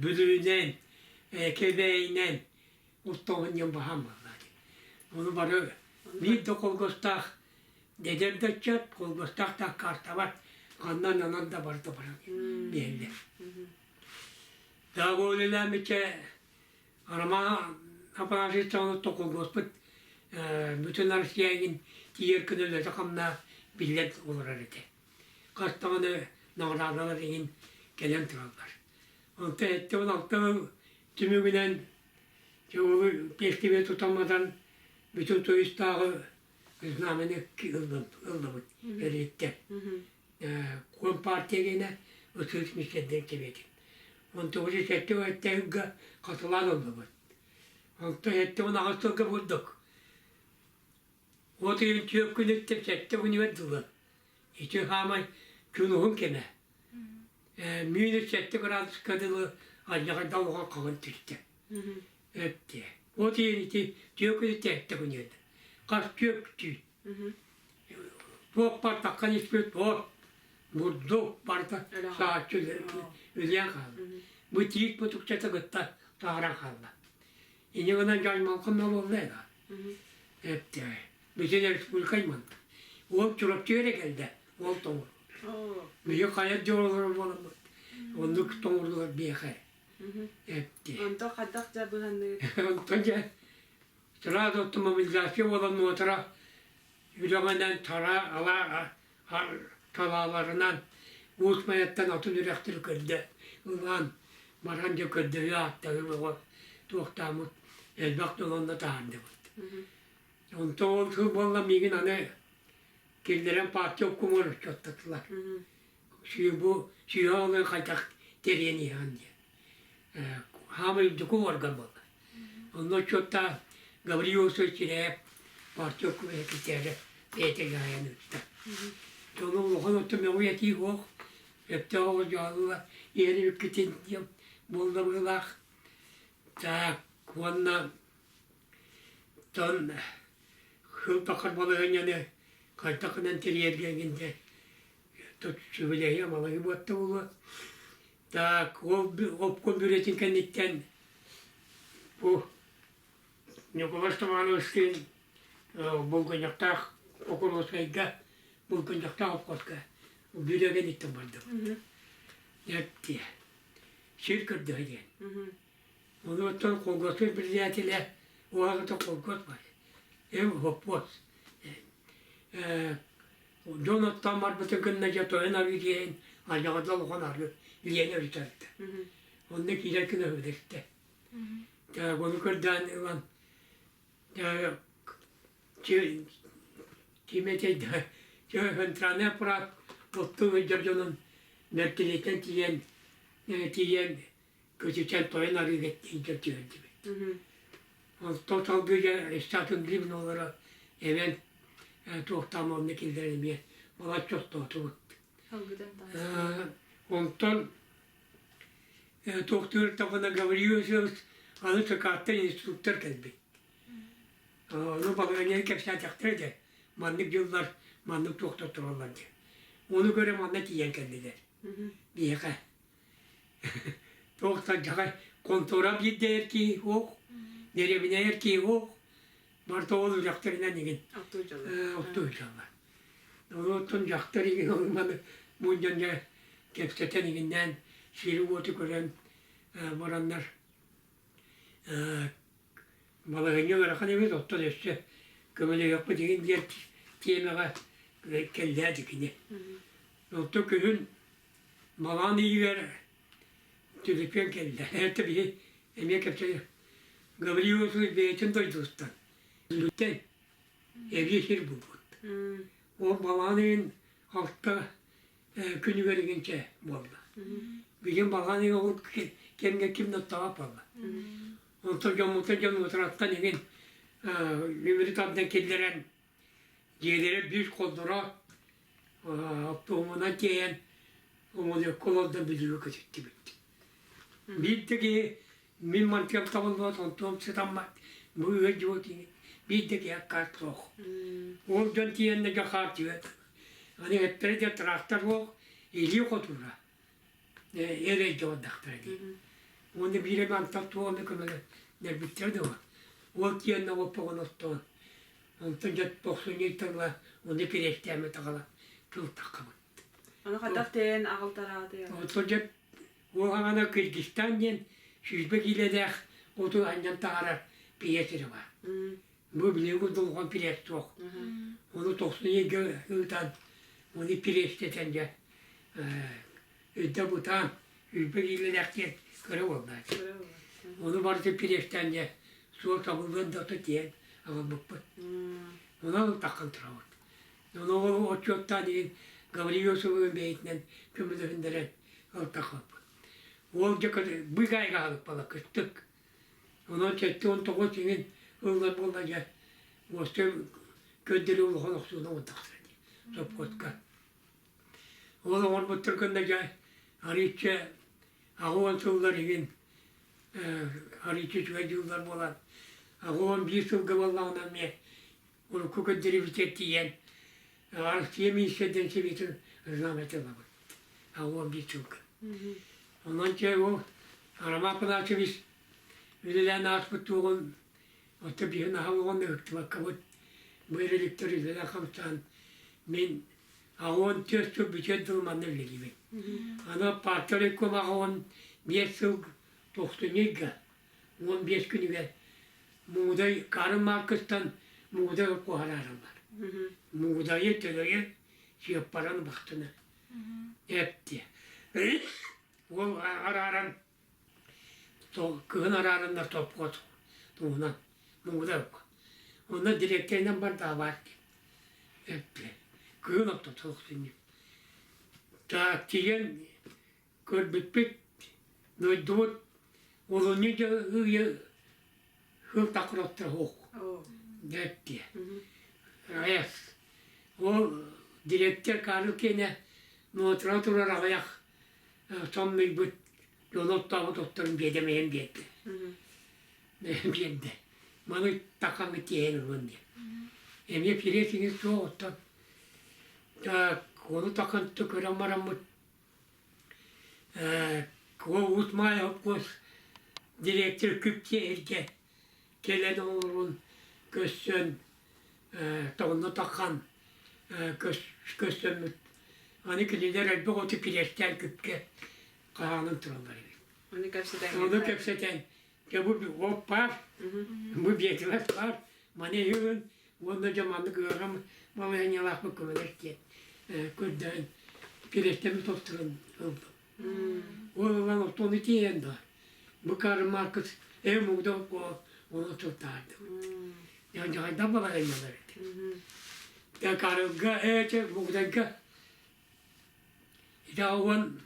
Бүлүүнэн, Кэбээйинэн оттооһун диэн баһаам буолла. Ону бары биир да холкуостаах эдэр да ыччат, холкуостаах да аккаастабат, ханнан анан да барыта баран биһэллэр. Дагы үлэлээммиччэ Роман Афанасьевич холкуоспут бүтүн Россия игин тиийэр күн үлэтэ-хамнаһа биллэн олорор этэ. Хас даҕаны наҕараадалар иһин кэлэн тураллар. Онтон 76 сыл түмүгүнэн дьэ ол пиэстибэ тутамматан бүтүн Союзтааҕы знамяны ыллыбыт эриттэн. Компартия гэнэ ытык миссиэрдэр сэбиэтин. Онтон уже 77 сылга хатылаан ыллыбыт. Онтон 78 сылга бурдук. От ыйын түөрт күнүттэн сэттэ күнүгэр дылы Ити хаамай күн уһун кэмэ. Минус сэттэ градуска дылы алдьархайда улахан хаҕын түстэ. Эттэ. От иһин ити түөкүнү тэттэ күнүөдэ. Хас түөк түүн. Туох бар таххан испит от, бурдук барыта сааччы үлээн хаалла. Бу тиит мутукчата кытта тааран хаалла. Ини гынан дьаймалкын буолла эга. Эттэ. Бүтүн республика айманна. Уол Чурапчы эрэ кэлдэ, уол тоҥур. Биһи хайа дьоолоро буоламмыт. Оннук тоҥурдулар биэхэ. Эпти. Онто хайдах дьэ быһанныыр? Онтон дьэ сразу автомобилизация буолан нуотара үрэҕинэн тара ала талааларынан Уус Майаттан атын үрэхтэри көрдө ылан баран дьэ көрдөһүү ааттаһыы бөҕө туохтааммыт элбэх дьон онно таһаардыбыт. Онтон ол сыл буолла миигин аны киллэрэн партия обкомугар учуоттатылар. Бу сүүһэ олуйан хайдах тэрийэн иһэҕин диэн. Хаамай үрдүкү уорган буолла. Онно учуоттаах Гаврил Иосифович Чирээп. Партия секретаря бэйэтэ дьаһайан ыытта. Дьону улахан өттө мөҕүү этии суох, сөптөөх оҕо дьаһалла иһэр үккитин диэн буолла быһыылаах. Так, уонна тон сыл тахар балаһыанньаны хайдах гынан тэрийэргэ эҥин дьэ тут сүбэлэһии амалаһыы буотта буолуо. Так, ол обком бүрэтин кэнниттэн бу Ньукулай Степановичтыын Булгунньахтаах Покровскайга Булгунньахтаах обхозка бүрэгэн иттэн бардым. Эттиэ. Сир көрдөһө диэн. Ону оттон колгоспут председателэ уһаҕыта колгос бар. Эм хоппуос. Дьон оттоон барбытын кынна дьэ тойон арыы диэн алдьаҕата улахан арыы илиэни өрүтэрдэ. Онно киирэр гына үдэстэ. Ону көрдөөн ылан ким этэй да центральный аппарат оттуу сылдьар дьонун мэртилиттэн тиийэн тиийэн көтүтэн тойон арыыга илдьэ түһэрдибит. Онтон салгыы дьэ штатын гривналара эбэн туохтаан онно киллэрэн эмиэ балачча оттоотубут. Онтон Туохтуур даҕаны Гаврил Васильевич аны ЦК-ттан инструктор кэлбит. Ону балаһыанньаны кэпсээтэхтэрэ дэ, маннык дьыллар маннык туохтар тураллар диэн. Ону көрө манна тиийэн кэллилэр. Биһиэхэ. Туох да дьаҕай контора биирдэ эр киһи суох, дэриэбинэ эр киһи суох, барыта ол үрэхтэринэн игин оттуу сылдьаллар. Ону дьахтар игин маны мунньан дьэ кэпсэтэн игиннээн сири-уоту көрөн бараннар балаһыанньа ыарахан эбит, оттон өссө көмөлөһүөхпүт игин диэн тиэмэҕэ кэллээ кини. Оттон күһүн балаҕан ыйыгар түлүпүөн кэллэ. Это биһи эмиэ кэпсэ Гаврил Васильевич бэйэтин дойдутуттан Бүлүүттэн эбии сир булбут. Ол балаҕан ыйын алта күнүгэр игинчэ буолла. Билигин балаҕан ыйын ол кэмҥэ ким да оттообот буолла. Онтон дьоммуттан дьон утараттан игин үмүрү тардан киллэрэн дьиэлэрэ биир холдоро оптуобунан тиэйэн омолуокка олордон Бүлүүгэ көтүттүбүт. Биир да киһи Мин мантыам табыллыбат, онтуом сытаммат, бу ыалдьыбыт биир да киһи аккаат суох. Ол дьон тиийэннэ дьэ хаар түһэт. Аны эттэрэ дьэ трактор суох, илии хотуура. Эрэйгэ бардахтара дии. Уонна биир эмэ антах туох эмэ көмөлө нэрбиттэрэ да Ол тиийэннэ оппоҕун оттоон, онтон дьэ тохсунньу ыйтан ыла ону кириэстээми таҕала тыл таххабыт. Ону хайдах тэйэн аҕалтараатый? Оттон дьэ Ол аҕана Кыргызстан диэн 120 киилэлээх оту анньан таһаарар пиэс эрэ баар. Бу билиҥҥи долгон пиэс суох. Ону тохсунньуга ыытан, ону пиэстэтэн дьэ өйдө бутаан 120 киилэлээх диэн кыра буолла. Ону барыта пиэстээн дьэ суол табыллыан да тиэйэн аҕалбыппыт. Онон таххан турабыт. Ону ол отчуоттаан иһин Гаврил Иосифович бэйэтинэн көмөлөһүннэрэн ылтахпыт. Уол дьэ быыкаайга аһылыкпала кыстык. Онон 79 иҥин ыллар буолла дьэ уостуй көрдөрүү улахан охсууну оҥордохторо дии сопхуоска. Ол оҥорбуттар гынна дьэ арыычча 80 сыллар иҥин арыычча үчүгэй дьыллар буолан 81 сылга буоллаҕына эмиэ урукку көрдөрүүбүтүгэр тиийэн Россия министрдэрин сэбиэтин знамята ылабыт. 81 сылга. Онон чэ ол Роман Афанасьевич үлэлээн ааспыт туоҕун оттон биһи наһаа оҕону ыһыктыбаккабыт бу эрэликтэр үлэлээн хамсаан мин 84 сыл бүтүөн дылы манна үлэлиибин. Аны партия райком 85 сыл тохсунньу ыйга 15 күнүгэр Муудай Карл Маркстан Муудай куһараараллар. Муудайы төлөйү сыаппаран бахтына эптиэ. Уол арааран кыһын араараннар топпот туһунан Муудай Онно дириэктэринэн бардаабаат эптиэ. Кыһын оттотох сүнньү. Так тиийэн Көрбүппүт, дойдубут олунньу ыйы сыл такыраптар суох. Дэттиэ. РАЭС. Ол дириэктэр Карл киэнэ Нуотура турар аҕыйах соннуйбут дьону оттообут отторун биэдэмэйэн биэрдэ. Биэрдэ. Маны такаҥы тиэйэн ылын диэн. Эмиэ пире суох оттон ону такан көрөн бараммыт Уус Маайа холкуос директор Күп-Тиэһиргэ кэлэн олорон көрсөн тоҕонно таххан көрсөммүт аны кинилэр элбэх оту кириэстээн күпкэ хаһаанан тураллар эбит. Ону кэпсэтэн Ону кэпсэтэн дьэ бу оп баар, бу биэтилэс баар, маны иһигин уонна дьэ маннык ыарахан балаһыанньалаахпыт көмөлөс диэн көрдөөн кириэстэммит отторун ыллым. Ол ылан оттону тиэйэн да бу Карл Маркс ээ мугда ону тылтаардым. Дьаһайдан балаһыанньалар этэ. Дьэ Карлга ээ чэ Мугдайга ити уон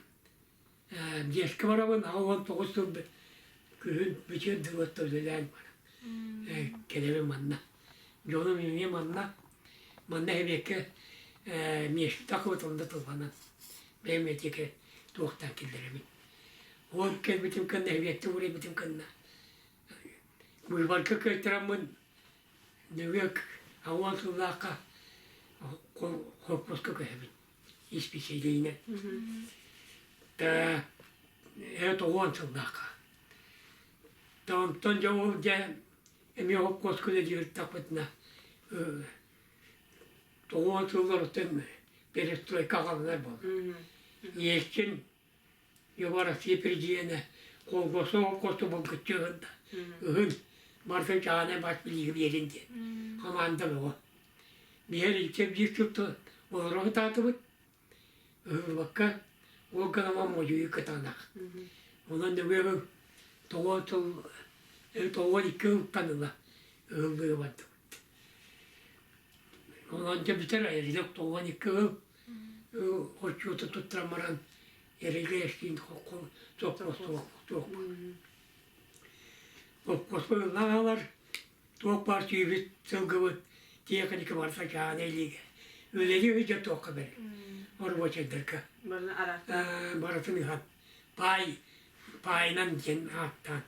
Дьиэскэ барабын 89 сыл күһүн бүтүөр дылы үлэлээн баран кэлэбин манна. Дьонум эмиэ манна. Манна эбиэккэ миэстэ тахыбыт онно тылланан бэйэм этиэкэ туохтаан киллэрэбин. Ол кэлбитим кэннэ эбиэттэ уурайбытым кэннэ быыбарга кыайтараммын нөҥүө 80 сыллаахха холкуоска көһөбүн. Исписэлиинэн. Тоҕуон сыллаахха. Онтон дьэ ол дьэ эмиэ холкуоска үлэлииртахпытына тоҕуон сылларыттан перестройка аҕаллар буолла. Ельцин Егор Россия президенэ холкуоска холкуоска булгуччу ыһын да ыһын барытын чаҕанай бас билиигэ биэрин диэн хамаанда бөҕө. Биһэр илчэ биир сыл олоро сатаатыбыт ыһыллыбакка ол гынан модьуйуу кытаанах. Онон нөҥүө тоҕо сыл 92 ылтан ыла ыһыллыыга бардыбыт. Онон дьэ бүтэр эрилик 92 ыл отчуоту туттаран баран эрилиэстиин Хоппуоспун туох баар түүбүт, сылгыбыт, тиэхиньикэ барыта чаана илиигэ. Үлэлии сылдьар туохха бэрт. Оробуочайдарга. Барытын ыһан. Паай, паайынан диэн ааттаан.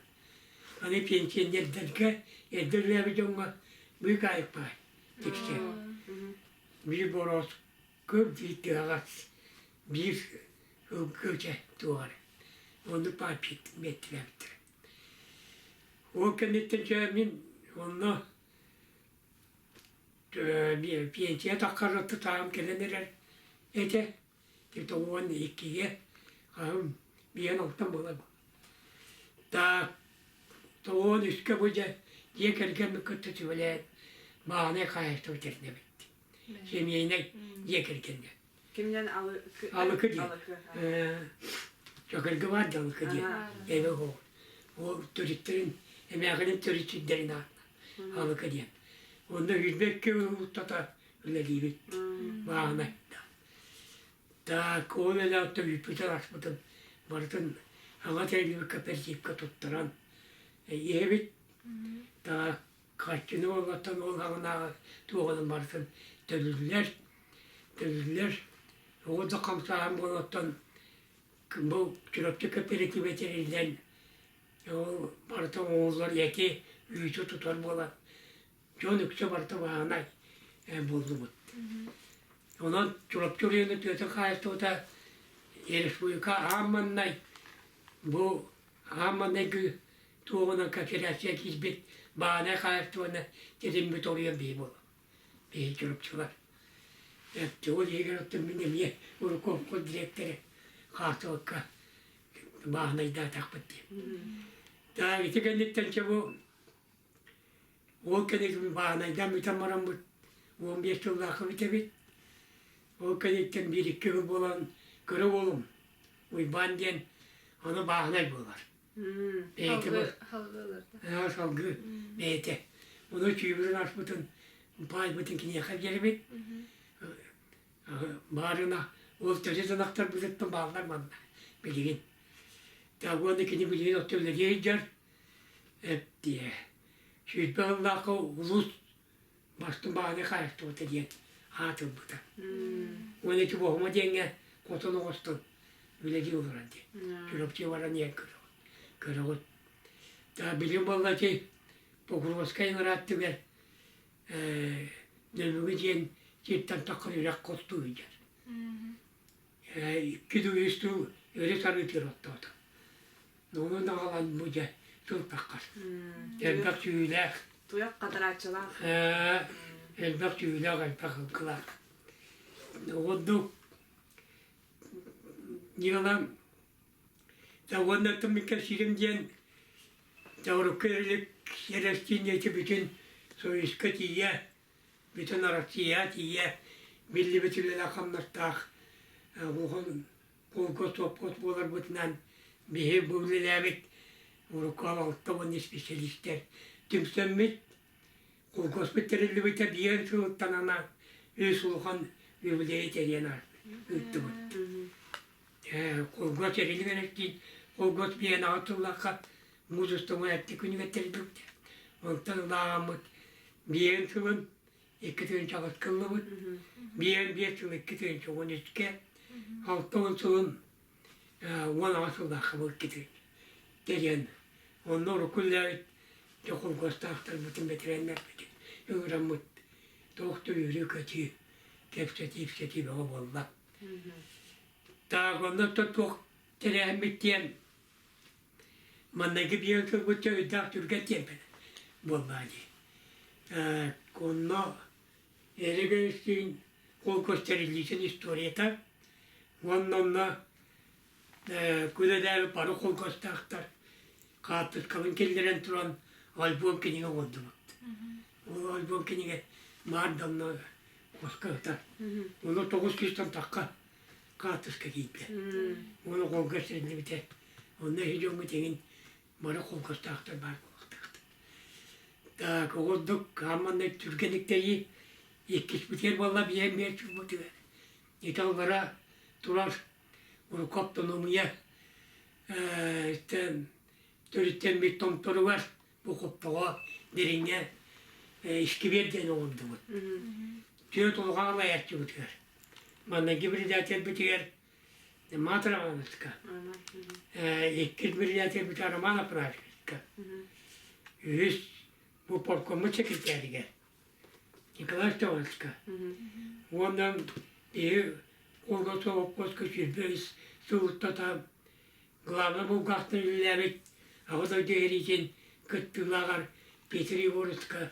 Аны пенсионердэргэ, эрдэ үлэлээбит дьоҥҥо быыкаайык паай тиксэр. Биир бороос көп биир тыаҕас биир ылгыча туох эрэ. Оннук пааппит миэттилээбиттэрэ. Ол кэнниттэн дьэ мин онно пенсия таххарытта таам кэлэн эрэр этэ. 92-гэ хаһым биэн алтан буолар. Так 93-кэ бу дьэ дьиэ кэргэммин кытта сүбэлээн бааһынай хаһаайыстыба тэринэбит. Семейнай дьиэ кэргэннэ. Кимнен Алыкы диэн. Чөкөргө баар Алыкы диэн. Эбэ оҕо. Ол төрүттэрин, эмээхинин төрүччүдэрин аатынан Алыкы диэн. Онно 22 устата үлэлиибит. Бааһынай. Так, ол элэҕиттэн үппүтүн аспытын барытын аҥа тэриллибит кооперативка туттаран иһэбит. Так, Харчыны уоллартан ол аҕынааҕы туоҕунан барытын төлүүллэр, төлүүллэр. Оҕо да хамсааһын буолуоттан бу Чурапчы кооператива тэриллэн ол барыта оҥоһуллар эти, үүтү тутар буолан дьон үксэ барыта бааһынай буоллубут. Онон Чурапчы оройуонун тыатын хаһаайыстыбата республика аан маҥнай бу аан маҥнайгы туоҕунан кооперация киирбит баанай хаһаайыстыбаны тэриммит оруйан биһи буолар. Биһи чурапчылар. Ол иһигэр оттон мин эмиэ урукку дириэктэрэ хаартылыкка бааһынайдаатахпыт дии. Так ити кэнниттэн чэ бу ол кэнниттэн бааһынайдаан бүтэн бараммыт 15 сыллаахха бүтэбит. Ол кэнниттэн биир-икки сыл буолан кыра уолум Уйбаан диэн ону бааһынай буолар. Бэйэтэ Салгыы салгыы бэйэтэ. Ону чүүбүрүн аспытын, паайбытын киниэхэ биэрэбит. Баарына ол төрүт ынахтарбытыттан бааллар манна билигин. Так уонна кини билигин отто үлэлии сылдьар. Эптиэ. 20 сыллаахха улуус Бастыҥ баҕаны хаайыстыбыта диэн аат ылбыта. Уонна ити Боһума диэҥҥэ хотон оҥостон үлэлии олорон диэн. Чурапчы баран иһэн көрөҕүт. Көрөҕүт. Та билим буолла ити Покровскай ыҥырааттыгар Нөмүгү диэн сиртэн таххан үрэх хостуу сылдьар. Икки дуу, үс дуу өрүс арыытыгар оттоото. Онон аҕалан бу дьэ сыл таххар. Элбэх түүлээх. Туйах хатарааччылаах. Элбэх түүлээх, элбэх ылгылаах. Ордук дьыалам уонна мин кэпсиирим диэн урукку эрилик эрэстиинньэти бүтүн Союзка тиийэ бүтүн Россия тиийэ биллибит үлэлээх-хамнастаах улахан холкуос-сопхуос буоларбытынан биһи бу үлэлээбит урукку 60 исписэлиистэр түмсэммит холкуоспут тэриллибитэ биир сылыттан анаан үс улахан юбилейы тэрийэн ыыттыбыт. Холкуос тэриллибит эрэттиин холкуос биэнэҕэ тыллахха муус устуҥун эртэ күнүгэр тэриллибитэ. Онтон ылааҕаммыт биээн сылын 2 8 кыллыбыт. Биээн биэс сыл 2013-кэ, 60 сылын 18 сыллаахха был икки тэрийэн онно урукку үлэлээбит дьэ холкуостаахтарбытын бэтэрээннэрбитин ыҥыраммыт туох да үөрүү-көтүү, кэпсэтии-ипсэтии бөҕө буолла. Так, онно туох тэрээһиммит диэн Маннайгы биир тылбытча өйдөөх түргэн тиэмпэнэ буоллаа дии. Онно Эрэгөйүстүүн холкуос тэриллиитин историята уонна онно күнэдээби бары холкуостаахтар хаартыскаларын киллэрэн туран альбом кинигэ оҥордубут. Ол альбом кинигэ баар да онно хоско сытар. Онно 900 тахха хаартыска киирдэ. Уонна холга сэриллибитэ. Онно эһи дьоҥҥо тэҥин бары холкостаахтар баар буолуохтаахтар. Так, оҕордук хаамманнай түргэнник тэйии иккиспитигэр буолла биэм биэр чурбутугар. Италлара турар урукку автономия төрүттэммит томторугар бу хоппоҕо дириҥҥэ искибиэр диэн оҥордубут. Түөрт улахан алайааччыбытыгар. Манна председательбитигэр Мат Романовска, иккис председательбит Роман Апрашевичка, үһүс бу порткоммут секретаригэр Николай Степановичка уонна биһи Кулгасов обкуоска 25 сыл устата Главнай булгаахтан үлэлээбит Аҕа дойду сэриитин кыттыылааҕар Петр Егоровичка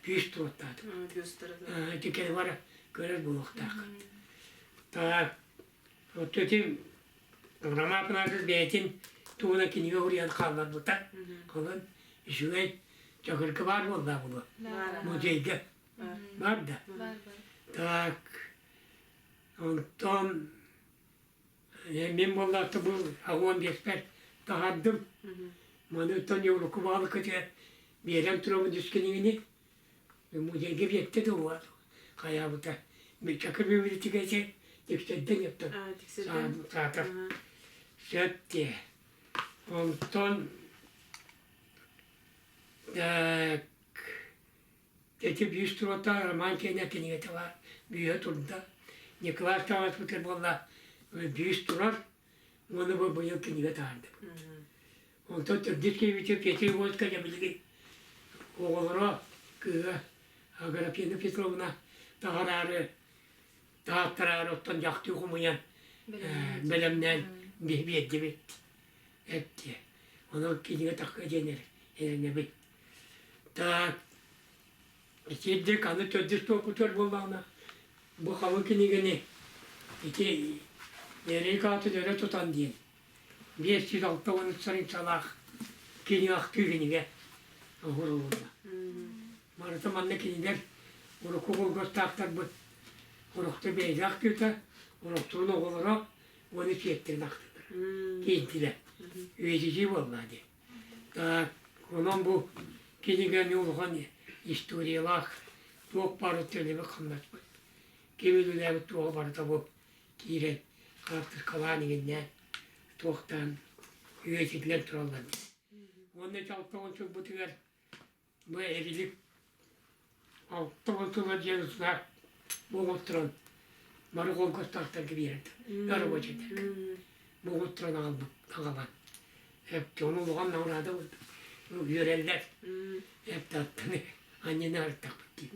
күүс туруортаатым. Ити кэлэ бара көрөр буолуохтааххыт. Так, вот ити Роман Афанасьевич бэйэтин туһунан кинигэ уруйан хаалларбыта. Онон үчүгэй чакырка баар буоллаа буолуо. Музейга. Бар да. Так, онтон Мин буоллаахта бу аҕуон биэспэр таһаардым. Маны оттон урукку баҕалыккытыгар биэрэн турабын үс кинигини. Музейга биэртэ да уот хайаабыта. Чакыр библиотекачы тиксэрдэн оттон саатар. Сөп диэ. Онтон так Ити бүүс туруота Роман киэнэ кинигэтэ баар, бүүһэ турда. Николай Степанович буолла бүүс турар, уонна бу быйыл кинигэ таһаардыбыт. Онтон төрдүс киһибитин Петр Егоровичка дьэ билигин оҕолоро кыыһа Аграфена Петровна таһараары, таһааттараары оттон дьахтыы хомуйан бэлэмнээн биэрдибит эттиэ. Онон кинигэ тахха диэн эрэнэбит. Так, итиэрдик аны төрдүс туохпутугар буоллаҕына, бу халыҥ кинигэни ити Эрик аатын өрө тутан диэн 560 страницалаах кинигэ ахтыы кинигэ оҥорулунна. Барыта манна кинилэр урукку кулгастаахтарбыт урукку бэйэлээх ахтыыта, уруккутун оҕолоро уонна сиэттэрин ахтыылара киирдилэр. Үйэтитии буолла дии. Так, онон бу кинигэни улахан историялаах туох баар өттүнэбит хамнаспыт. Ким үлэлээбит туоҕа барыта бу киирэн хаартыскалаан иҥиннээн туохтаан үйэтитинэн тураллар. Уонна чалтоҕун сылбытыгар бу Эрилик. 60 сыла диэн знак буоҕуттаран бары холкуостаахтарга биэрэрдэр. Рабочайдарга. Буоҕуттаран аҕалбыт аҕалан. Эпти ону улахан наҕараада үөрэллэр. Эпти аттаны анньына арыттахпыт дии.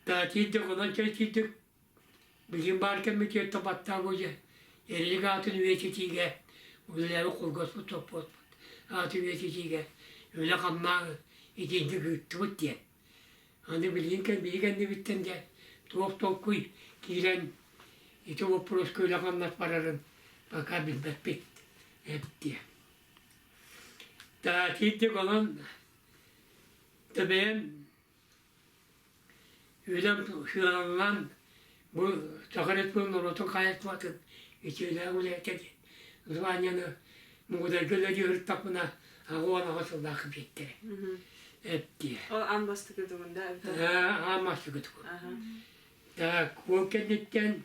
Та тиийдик онон чэй тиийдик Билигин баар кэмитиэт баттаабы дьэ Эрилик аатын үйэтитиигэ үлэлээбит холкуоспут сопхуоспут аатын үйэтитиигэ үлэ-хамнаа итинник ыыттыбыт диэн. Аны билигин биһиги кэннибиттэн дьэ туох толкуй киирэн ити боппуруоска үлэ-хамнас барарын пока билбэппит эбит диэн. Таатиирдик онон бэйэм Үлэм сыаланан бу Саха Республикатын норуотун хаһаайыстыбатын үтүөлээх үлэһитэ диэн званиены Мугудайга үлэлии сырыттахпына 88 сыллаах биэртэрэ. Эттиэ. Ол аан бастакы тугун да Аан бастакы тугун. Так, ол кэнниттэн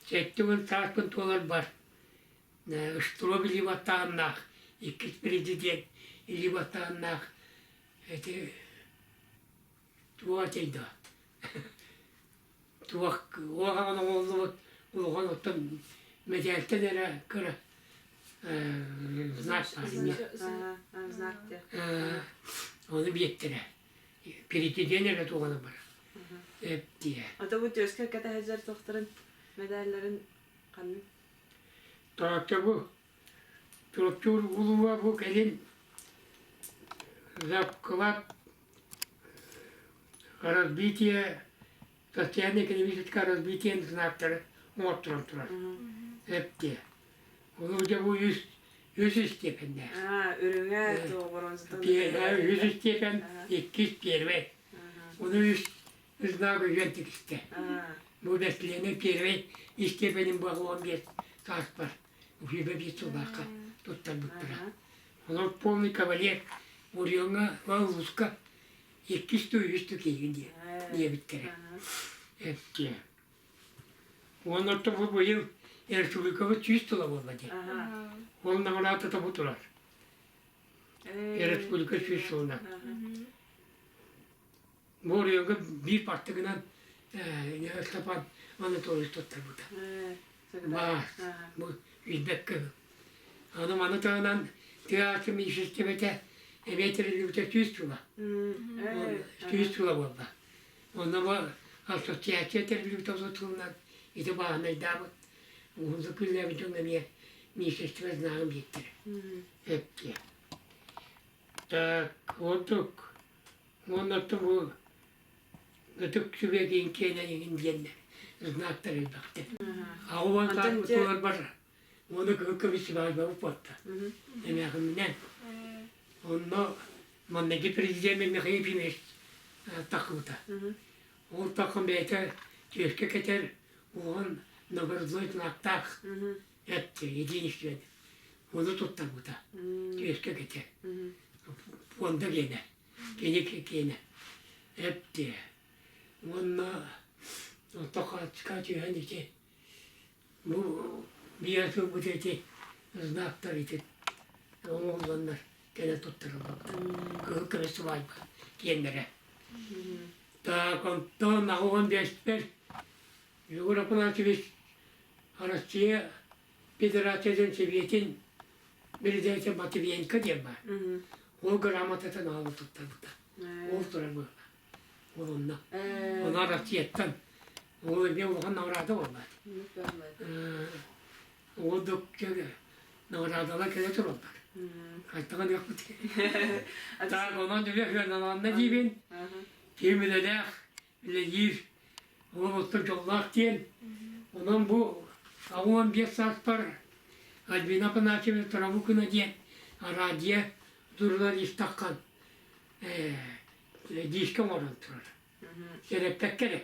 70 сааспын туоларбар Штроп илии баттааһыннаах, иккис президент илии баттааһыннаах Ити туох этэй да туох уоһаҕын оҥоһуллубут улахан оттон мэтээлтэн эрэ кыра знак Знак Ону биэттэрэ. Президент эрэ туоҕана барар. Эптиэ. Ата бу түөскэ кэтэһэллэр туохтарын медалларын ханнык? Таатта бу Чурапчы улууһа бу кэлин Запклад развитие социально-экономическое развитие знактары оҥотторон турар. Эптиэ. Ону дьэ бу үс үс степеннээх. Үрүҥэ тоҕоронсутун. Үс степен, иккис первый. Ону үс знак үйэн тикистэ. Бу бэстилиэнэ первый степенин буолуон биэс сааспар. Уһуйба биир сыллаахха туттарбыттара. Онон полный кавалер Орионҥа улууска иккис ту үһүс ту киһигин диэ диэбиттэрэ. Эттиэ. Уонна орто бу быйыл республикабыт 100 тыла буолла дии. Ол наҕараадата бу турар. Республика 100 сылынан. Бу оройуоҥҥа биир бартыгынан Степан Анатольевич туттарбыта. Баас, бу билбэккэ. Аны маны таһынан тыа министиэристибэтэ эмиэ тэриллибитэ 100 сыла. 100 сыла буолла. Онно бу ассоциация тэриллибитэ тылынан ити бааһынайдаабыт уһуннук үлэлээбит дьоҥҥо эмиэ министерство знагын биэртэрэ. Эптиэ. Так, ордук Уонна бу Ытык Сүбэ диэн киэнэ иҥин диэннэр знактар элбэхтэр. Аҕа сааспытыгар бар уонна кыһыл көмүс сыбаайбабыт буолта. Эмээхиминэн. Онно манныгы президент Михаил Ефимович таххыбыта. Ол таххан бэйэтэ түөскэ кэтэр уоһун наградной знактаах этти единственный. Ону туттарбыта. Түөскэ кэтэр. Фонда гиэнэ. Кини киэнэ эптиэ уонна токачка түһэн ити бу биир сылбыт ити знактар ити оҥоһулланнар кэлэ туттарыллыбыт кыһыл көмүс сыбаайба киэннэрэ так онтон 85-пэр Егор Афанасьевич Россия Федерациятын Сэбиэтин Президенти Матвиенко диэн баар. Ол грамотатын аҕала туттарбыта. Ол турар буолла. Ол онно. Ону Россияттан. Ол эмиэ улахан наҕараада буолла. Ол наҕараадалар кэлэ тураллар. Хайтаҕын ыахпыт. Так, онон үлэ сыаналанна диибин. Ким үлэлээх, үлэлиир уол дьоллоох диэн. Онон бу 85 сааспар Альбина Афанасьевна Тарабукина диэн радио журналистаххан диискэ оҥорон турар. Сэрэппэккэ эрэ.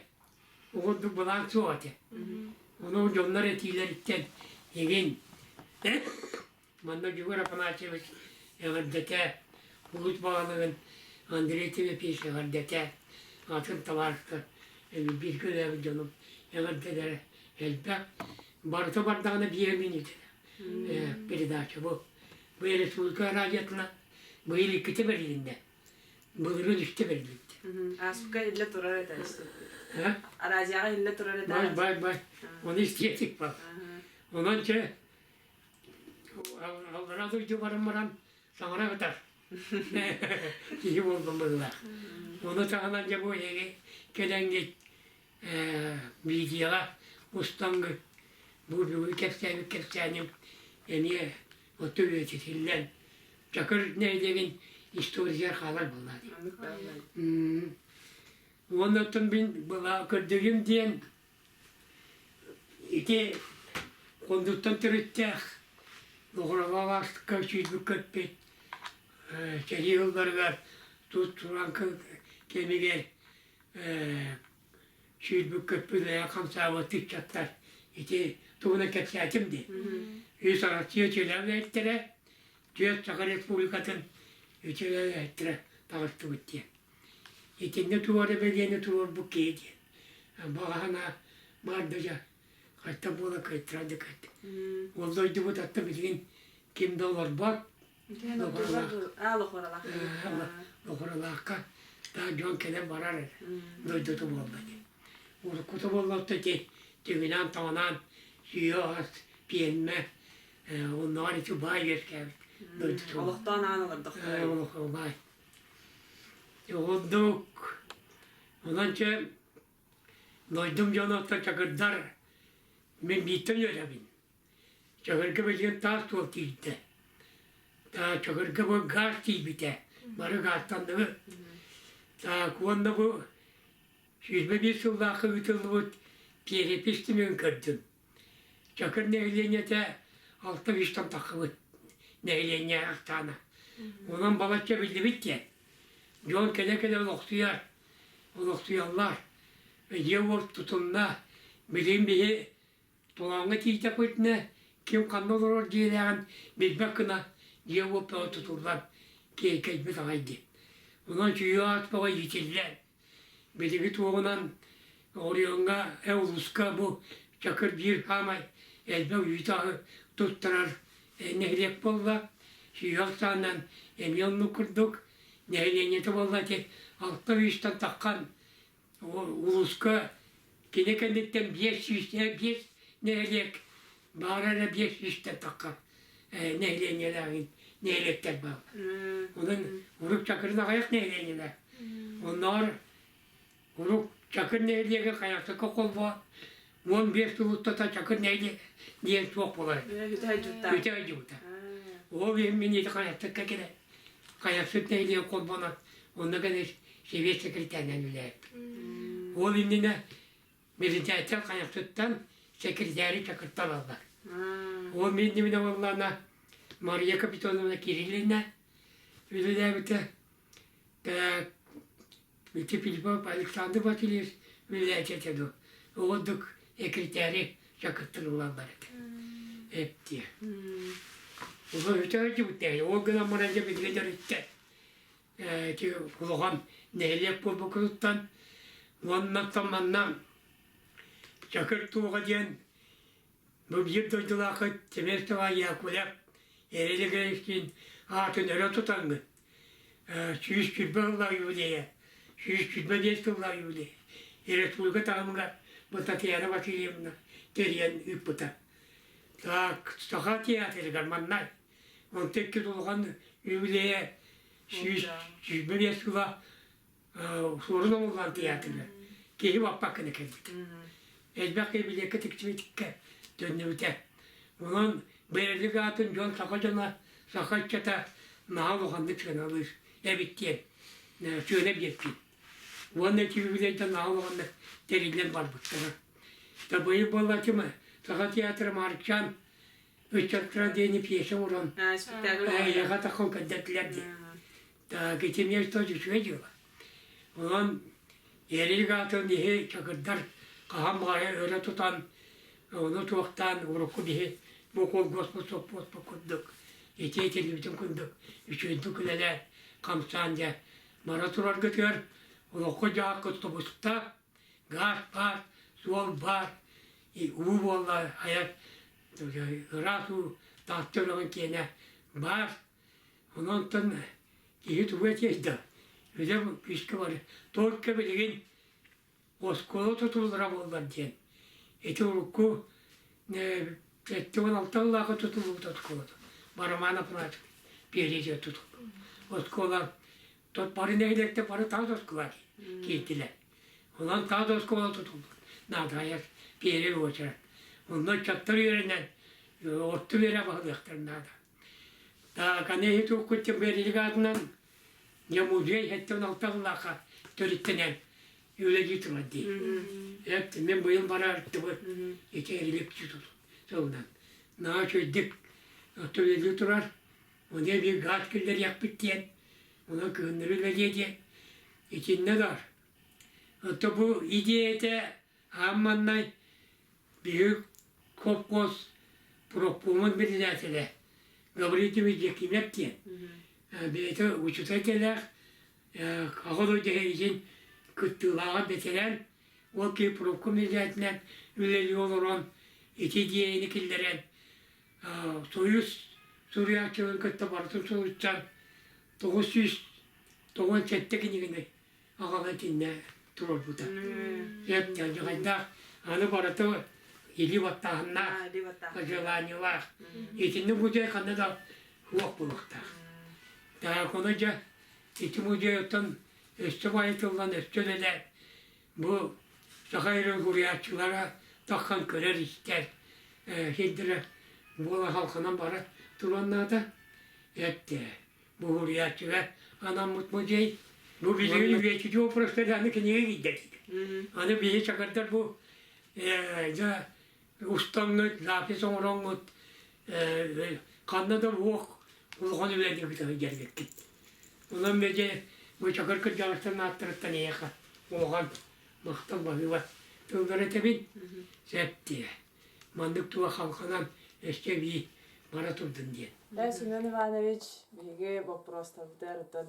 Угурдук былаан суох этэ. Ону дьоннор этиилэриттэн игин Манна Дьугур Афанасьевич эҕэрдэтэ, улуус баһылыгын Андрей Тимофеевич эҕэрдэтэ, атын табаарыстар, бииргэ үлэлээбит дьонум эҕэрдэлэрэ элбэх. Барыта бардаҕына биир мүнүүтэ передача бу. Бу республика радиотынан быйыл иккитэ бэрилиннэ. Былырыын үстэ бэриллибитэ. Ааспыкка иһиллэ турар этэ. Араадьыйаҕа иһиллэ турар этэ. Бай, бай, бай. Оны истиэтик бар. Онон чэ, аллара дойду баран баран саҥара бытар. Киһи буоллум быһыылаах. Ону таһынан дьэ бу эһиги кэлэҥҥит видеоҕа устаҥҥыт бу бүгүн кэпсээбит кэпсээним эмиэ оту үйэтитиллэн Чакыр нэһилиэгин историятыгар хаалар буолла дии. Уонна оттон мин была көрдөрүм диэн ити Хондуттан төрүттээх Лохуралаалааска сүүрбүт көппүт сэрии сылларыгар тут туран кэмигэр сүүрбүт көппүт хамсаабыт ыччаттар ити туһунан кэпсээтим дии. Үс Россия үтүөлээх үлэһиттэрэ, түөрт Саха Республикатын үтүөлээх үлэһиттэрэ таҕыстыбыт диэн. Итиннэ туора бэлиэни туруорбут киһи диэн. Баҕа санаа баар да дьэ, хайта буола кыайтаран да кыайда. Ол дойдубут атта билигин ким да олорбот, Лохуралаахха таа дьон кэлэн барар эрэ дойдута буолла дии. Уруккута буоллаҕына ити түгүнээн-таҥанаан сүүһэ ас пиэрмэ оннооҕор ити баай үөскээбит дойдута Олохтоон аан олордохторо. Олохтоох баай. Ордук онон чэ дойдум дьоно чакырдар мин бииртэн үөрэбин. Чөкөргө билигин таас суол тиийдэ. Чөкөргө бу гаас тиийбитэ. Бары гаастанныбыт. Так уонна бу 21 сыллаахха ыытыллыбыт перепись түмүгүн көрдүм. Чөкөр нэһилиэнньэтэ 6 үстэн таххыбыт нэһилиэнньэ ахсаана. Онон балачча биллибит диэн. Дьон кэлэ-кэлэ олохсуйар, олохсуйаллар. Дьиэ-уот тутунна. Билигин биһи Толооҥҥо тиийдэхпитинэ, ким ханна олорор дьиэлээҕин билбэт гына дьиэ-уот бөҕө тутуллан киэҥкэйбит аҕай дии. Онон чүйүө ат бөҕө иитиллэн, билиги туоҕунан оройуоҥҥа, улууска бу Чакыр биир саамай элбэх үүтү-аһы туттарар нэһилиэк буолла. Сүүһэ ахсаанынан эмиэ оннук курдук нэһилиэнньэтэ буолла ити 6 үстэн таххан Улууска кини кэнниттэн 505 нэһилиэк баара эрэ 500-тэн тахха нэһилиэнньэлээҕин нэһилиэктэр бааллар. Онон урук Чакырын аҕыйах нэһилиэнньэлээх. Оннооҕор урук Чакыр нэһилиэгэ Хайахсыкка холбоо 15 сыл устата Чакыр нэһилиэк диэн суох буолар. Үтэ дьута. Ол иһин мин ити Хайахсыкка кэлэн Хайахсыт нэһилиэгэ холбонон онно кэлэн сэбиэт секретарынан үлэлээбит. Ол иннинэ председатель Хайахсыттан секретари чакыртан аллар. Ол мин иннибинэ буоллаҕына Мария Капитоновна Кириллина үлэлээбитэ. Так, ити Филиппов Александр Васильевич үлэлээччи этэ дуо. Оҕордук секретари чакыртан ылаллар этэ. Эптиэ. Ол өтө ол гынан баран дьэ билигин өрүттэ. Ити улахан нэһилиэк буолбуккутуттан уоннаттан манна Чакыр Туоҕа диэн бу биир дойдулааххыт Семейство Яковлев Эрили Грейстиин аатын өрө тутаҥҥыт 120 сыллаах юбилейа 125 сыллаах юбилей республика таһымыгар бу Татьяна Васильевна тэрийэн ыыппыта. Так, Саха театрыгар манна Онто икки улахан юбилейа 125 сыла суорун омуллаан театрга киһи баппаккына кэлбит. Элбэх киһи билиэккэ тиксибитиккэ төннүбүтэ. Онон бэйэлик аатын дьон саха дьоно, саха ыччата наһаа улаханнык сыаналыыр эбит диэн сыана биэрбит. Уонна ити юбилейтан наһаа улаханнык тэриллэн барбыттара. Табыйы буоллааччы Саха театра Маарыкчаан Ыччаттара диэни пьеса оҥорон эйиэхэ таххан көрдөрдүлэр дии. Так ити эмиэ тоже үчүгэй дьыала. Онон Эрилик аатын иһи чакырдар хаһан баҕайы өрө тутан ону туохтаан урукку биһи бу колгоспут соппуоспут курдук ити этиллибитин курдук үчүгэйдик үлэлээн хамсаан дьэ бара тураргытыгар олоххо дьааккыт тубуста гаас баар, суол баар, уу буолла айар ыраас уу Таатта үрэҕин киэнэ баар. Онон киһи тугу этиэй да. Үлэ күүскэ бар. Только билигин оскуола тутуллара буоллар диэн. Ити урукку 76 сыллаахха тутуллубут оскуолата. Барамаан аппарат биэриитигэр тутуллубут. Оскуола тот бары нэһилиэктэр бары таас оскуола киирдилэр. Онон таас оскуола тутуллубут. Наадайар биэрэр уочарат. Онно ыччаттар үөрэнэн орто үөрэх баһылыахтарын наада. Так, аны иһит уруккуттан биэрилик аатынан дьэ музей 76 сыллаахха төрүттэнэн үлэлии турар дии. Эт мин быйыл бараартыбыт ити эрилик сылынан. Наһаа үчүгэйдик үлэлии турар. Ону эбии газ киллэриэхпит диэн, онон кыһыннары үлэлиэ диэн. Итиннэ да Ото бу идиэйэтэ аан маннай биһиги колхоз профкомун председателэ Гаврил Дмитриевич диэн бэйэтэ учуутал идэлээх Аҕа дойду сэриитин кыттыылааҕа бэтэрээн ол киһи профком председателинэн үлэлии олорон ити идиэйэни киллэрэн Союз суруйааччыларын кытта барытын суруйтан 997 кинигэни аҕала итиннэ туруорбута. Эп-дьалдьаҕайдаах, аны барыта илии баттааһыннаах, желаниелаах. Итинник музей ханна да суох буолуохтаах. Так, ону дьэ ити музейыттан өссө байытыллан, өссө үлэлээн, бу саха эрэ суруйааччылара тахсан көрөр-истэр сирдэрэ буола халханан бара туруон наада. Эттэ Бу суруйааччыга анаммыт музей. Бу билигин үйэтитии вопростары аны кинигэ киирдэ диир. Аны биһи чакырдар бу дьэ устаҥҥыт, запись оҥороҥҥут ханна да буох улахан үлэни ыыта сылдьаргыккыт. Онон дьэ бу чакыр кырдьаҕастарын ааттарыттан эйиэхэ улахан махтал баһыыба тыллары этэбин. Сөп диэ. Маннык туга халҕанан өссө эбии бара турдун диэн. Да, Семен Иванович, биһиги боппуруостарбытыгар оттон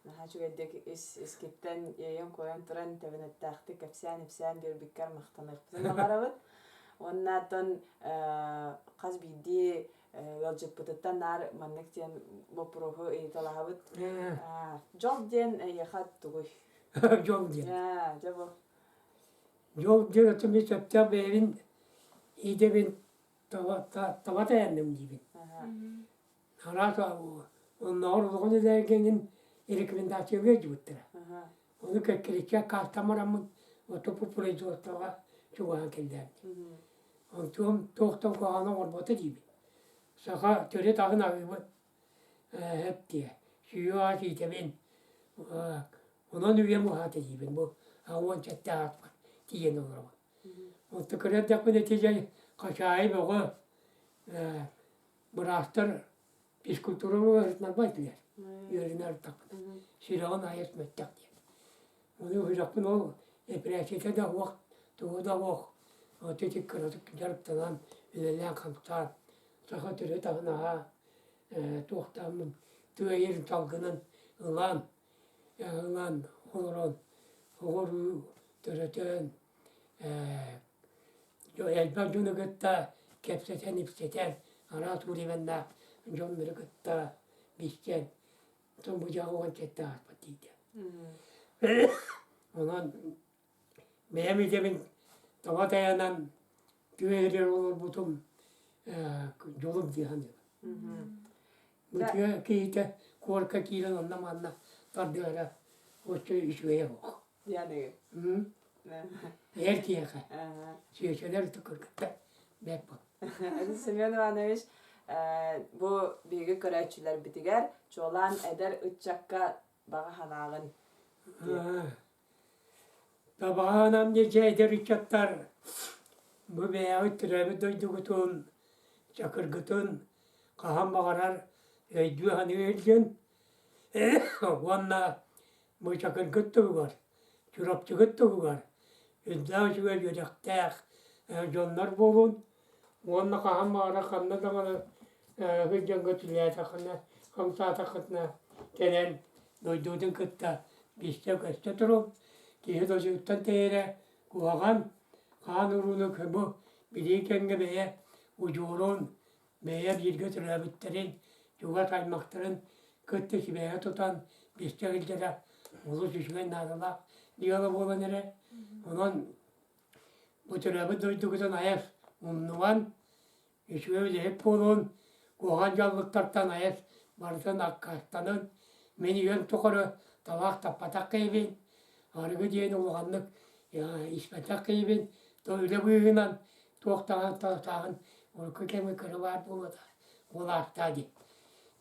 наһаа үчүгэйдик ис искиттэн иэйэн-куойан туран тэбэнэттээхтик кэпсээн-ипсээн биэрбиккэр махтаныахпытын баҕарабыт. Уонна оттон хас биирдии ыалдьыппытыттан наар маннык диэн боппуруоһу ыйыталаһабыт. Дьол диэн эйиэхэ тугуй? Дьол диэн. Дьэ бу. Дьол диэн оттон мин сөптөөх бэйэбин идэбин таба тайанным диибин. Араас оннооҕор улахан үлэлэргэнин рекомендацияга илдьибиттэрэ. Ону кэккэличчи аккаастаан бараммын ото производствоҕа чугаһаан кэллээн. Онтуом туохтан куһаҕаны оҥорбото диибин. Саха төрүт аһын аһыыбын. Эп диэ. Сүүйү аас иитэбин. Онон үйэм уһаата диибин. Бу 17 ааспар тиийэн олоробун. Онто кыра эрдэхпинэ ити дьэ хачаайы бөҕө быраастар физкультура уруогар этилэр үөрэнэ ырыттахпына сүрэҕин аайы мөттөх диэн. Ону сүрэхпин ол эпэрээссийэтэ да суох, тугу да суох ити ити кыратык дьарыктанан үлэлээн-хамсаан саха төрүт аһын аһаа туохтааммын тыа иһин салгынын ылан ылан олорон оҕо-уруу төрөтөн элбэх дьону кытта кэпсэтэн-ипсэтэн, араас уровеннаах дьоннору кытта билсэн, бу 17 ааспыт дийтэ. Онон бэйэм идэбин тоҕо тайанан тыа сиригэр олорбутум дьолум дии саныыбын. Бу тыа киһитэ куоракка киирэн онно-манна тардыһара оччо үчүгэйэ суох. Эр киһиэхэ сүөчэлэр кыргыттар бэрт буол. Семен Иванович, бу биһиги көрөөччүлэрбитигэр чуолаан эдэр ыччакка баҕа санааҕын Табаҕаанам дьэ эдэр ыччаттар бу бэйэҕит төрөөбүт дойдугутун, чакыргытын хаһан баҕарар өйдүү-саныы илдьин уонна Бу Чакыргыт туһугар, Чурапчыгыт туһугар үрдээх үчүгэй үөрэхтээх дьоннор буолун уонна хаһан баҕарар ханна даҕаны сылдьарга үлэлээтэххинэ, хамсаатаххытына кэлэн дойдубутун кытта билсэ-көстө туруҥ. Киһи дойдутуттан тэйэрэ куһаҕан, хаан урууну бу билии кэмҥэ бэйэ удьуорун, Бэйэ бииргэ төрөөбүттэрин, чугас аймахтарын кытта сибээһи тутан билсэ сылдьара. Олус үчүгэй наадалаах дьыала буолан эрэр. Онон бу төрөөбүт дойдугутун айас умнубан, үчүгэй үлэһит буолун, куһаҕан дьаллыктартан айас барытын аккаастанын, мин үйэм тухары табаах таппатах киһибин, арыгы диэн улаханнык испэтэх киһибин, то үлэ быыһынан туох даҕаны тааҕын урукку кэми кыра баар буолуота буолаахтаа дии.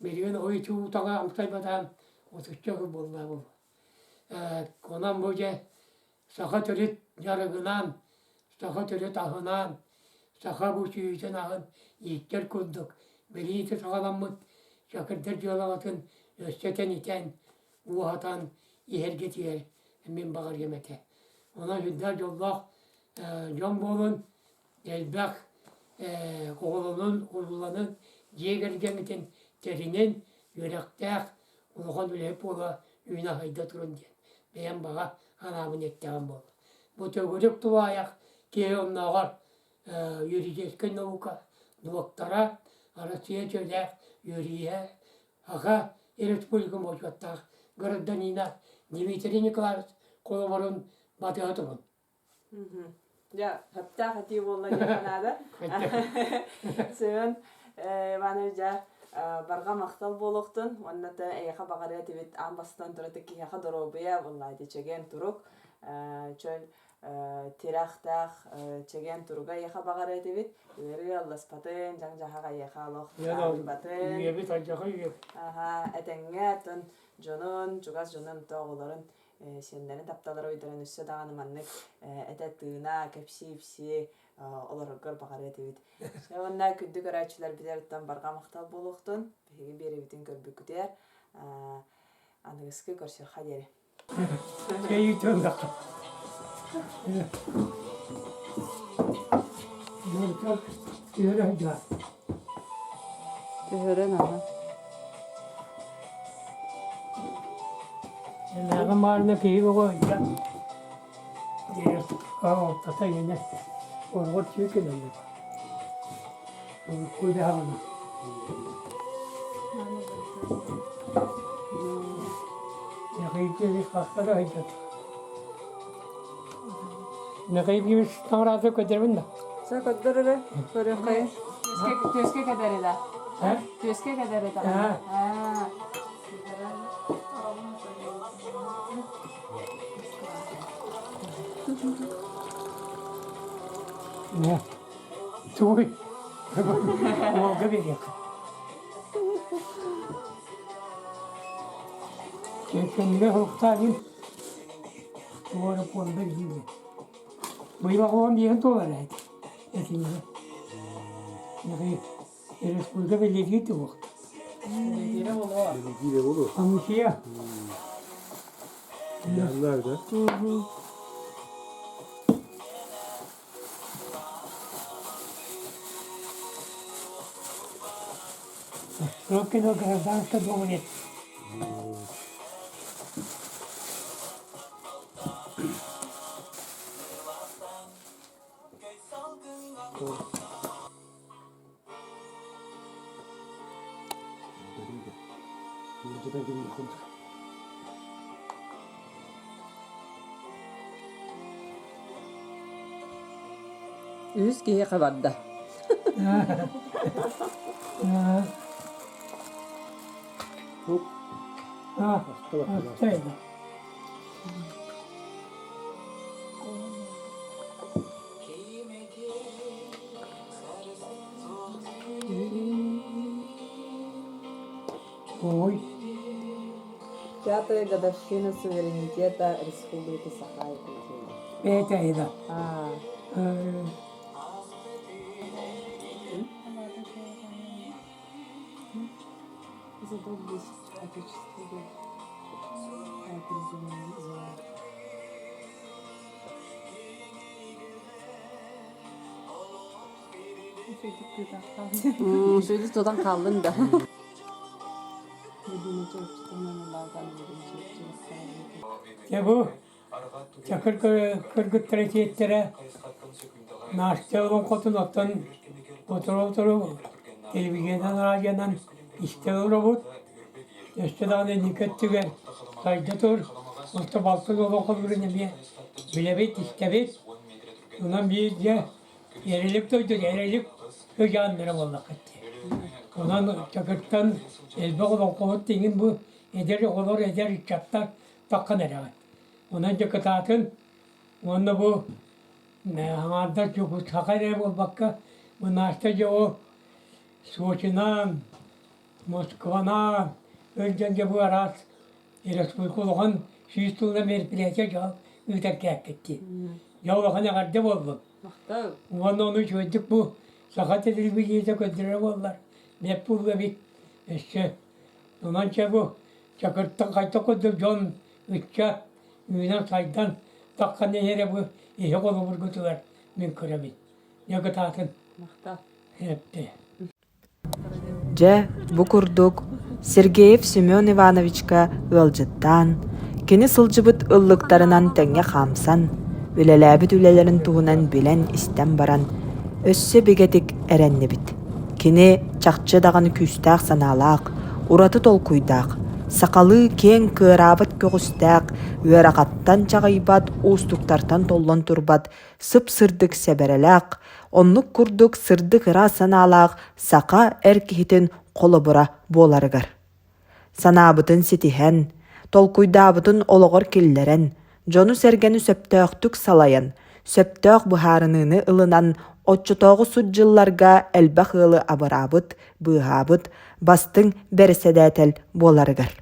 Билигин ой чуутаҕа амсайбатаҕым отучча сыл буолла буолуо. Онон бу дьэ саха төрүт дьарыгынан, саха төрүт аһынан, саха бу сүөһүтүн аһын ииттэр курдук билиити саҕаламмыт чакырдар дьыалаҕытын өссө тэнитэн, уоһатан иһэргитигэр мин баҕарыам этэ. Онон сүрдээх дьоллоох дьон буолун, элбэх оҕолонун, урууланын, дьиэ кэргэҥҥитин тэринин, үөрэхтээх, улахан үлэһит буола үүнэ-сайда турун диэн бэйэм баҕа санаабын эттэҕим буолла. Бу төгүрүк тулаайах киһи оннооҕор юридическай наука дуоктара, Россия чөлөөх юриһэ, Саха Республика бочуоттаах гражданина Дмитрий Николаевич холобурун батыһа турун. Дьэ, сөптөөх этии буолла диэххэ наада. Семен Иванович, дьэ, барҕа махтал буолуохтун уонна да эйиэхэ баҕарыа этибит аан бастатан туран киһиэхэ доруобуйа буолла ити чэгиэн турук, чөл тирэхтээх чэгиэн туруга эйиэхэ баҕарыа этибит. Ыарыы алласпатын, дьаҥ-дьаһах эйиэхэ олох таарыйбатын. Үйэбит алдьархай үйэ. Аха, этэҥҥэ оттон дьонун, чугас дьонун, оҕолорун сиэннэрин тапталлара уйдаран өссө даҕаны маннык этэ-тыына, кэпсии-ипсии олороргор баҕарыа этибит. Уонна күндү көрөөччүлэрбитигэр барҕа махтал буолуохтун. Биһиги биэрэбитин көрбүккүтүгэр аныгыскы көрсүөххэ диэри. Түһэрэн аха. Элээҕи маарына киһи бөҕө ыйда. Алтата иэнэ орҕор түү кэлэллэр. Урукку даҕаны. Нэхийдии хаста да ыйдат. Нэхийдии таҥараата көтөрбүн да. Сэ көтдөр эрэ, көрүөххэ. Түөскэ кэдэр да. Түөскэ кэдэр этэ. Не. Тугуй? Уолга биэриэххэ. Кэннигэр суруктаабын. Туора пуонда биһиги. Быйыл оҕом биэһин туолар эт. Этиҥҥэ. Республика бэлиэтиир туох. Бэлиэтиирэ буолуо. Бэлиэтиирэ буолуо. Амусия. Ярлар да. Срокино гражданская дома нет. Үһүс киһиэхэ барда. Ой. Пятая годовщина суверенитета Республики Саха-Якутия. Пятая, да. А. За доблесть Отечества Сөйдү тутан хааллын да. Дьэ бу чакыр кыргыттара сиэттэрэ Настя олоҥхотун оттон сотору-сотору телевидениенэн, радионан истэ олоробут. Өссө даҕаны инники өттүгэр сайда тур. Онто балтын олоҥхолуурун эмиэ билэбит, истэбит. Онон бииргэ Эрилик дойду Эрилик ыйааннара буоллаххыт дии. Онон Чакыртан элбэх олоҥхоһут иҥин бу эдэр оҕолор, эдэр ыччаттар таххан эрэҕит. Онон дьэ кытаатын уонна бу аҥаардас саха эрэ буолбакка, бу Настя дьэ ол Сочинан, Москванан, өлдьөн дьэ бу араас республика улахан 100 тылынан мероприятие дьаһал ыытар кээккит дии. Дьэ улахан эҕэрдэ буоллун. Махтал. Уонна ону үчүгэйдик бу саха телевидениетэ көрдөрөр буоллар, бэрт буолуо эбит. Өссө онон чэ бу Чакыртан хайдах курдук дьон ыччат үүнэн-сайдан таххан иһэрэ бу иһи холобургутугар мин көрөбүн. Дьэ кытаатын. Махтал. Эпти. Дьэ, бу курдук, Сергеев Семен Ивановичка ыалдьыттаан, кини сылдьыбыт ыллыктарынан тэҥҥэ хаамсан, үлэлээбит үлэлэрин туһунан билэн-истэн баран, өссө бигэтик эрэннибит. Кини чахчы даҕаны күүстээх санаалаах, ураты толкуйдаах, сахалыы киэҥ кыараабыт көҕүстээх, ыарахаттан чаҕыйбат, уустуктартан толлон турбат сып-сырдык сэбэрэлээх, оннук курдук сырдык ыраас санаалаах саха эр киһитин холобура буоларыгар. Санаабытын ситиһэн, толкуйдаабытын олоҕор киллэрэн, дьону-сэргэни сөптөөхтүк салайан, сөптөөх быһаарыныыны ылынан оччотооҕу сут дьылларга элбэх ыалы абыраабыт, быыһаабыт бастыҥ бэрэссэдээтэл буоларыгар.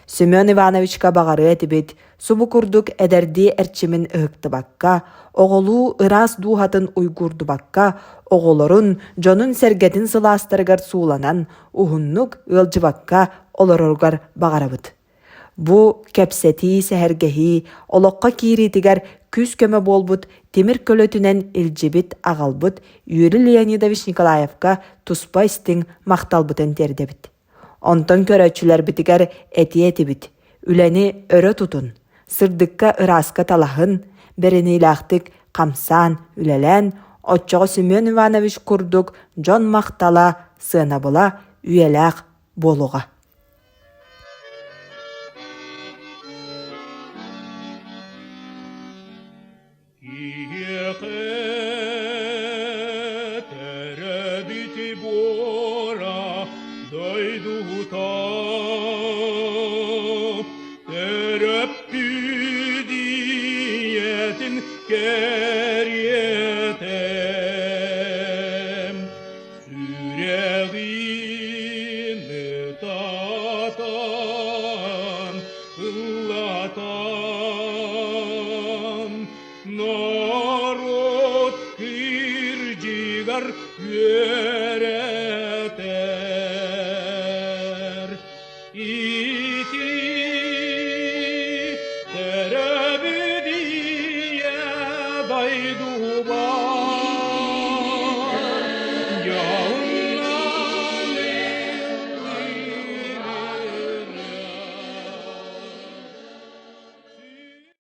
Семен Ивановичка баҕарыа этибит, субу курдук эдэрдии эрчимин ыһыктыбакка, оҕолуу ыраас дууһатын уйгуурдубакка, оҕолорун, дьонун-сэргэтин сылаастарыгар сууланан, уһуннук ыалдьыбакка олороругар баҕарабыт. Бу кэпсэтии, сэһэргэһии олоххо киириитигэр күүс-көмө буолбут тимир көлөтүнэн илдьибит-аҕалбыт Юрий Леонидович Николаевка туспа истиҥ махталбытын тиэрдэбит. Онтон көрөөччүлэрбитигэр этиэ этибит: үлэни өрө тутун, сырдыкка-ырааска талаһын, бэриниилээхтик хамсаан, үлэлээн, оччоҕо Семен Иванович курдук дьон махтала, сыанабыла үйэлээх буолуоҕа. Киһиэхэ төрөөбүт буора дойдута төрөппүт ийэтин кэриэтэ сүрэҕин ытатан ыллатан.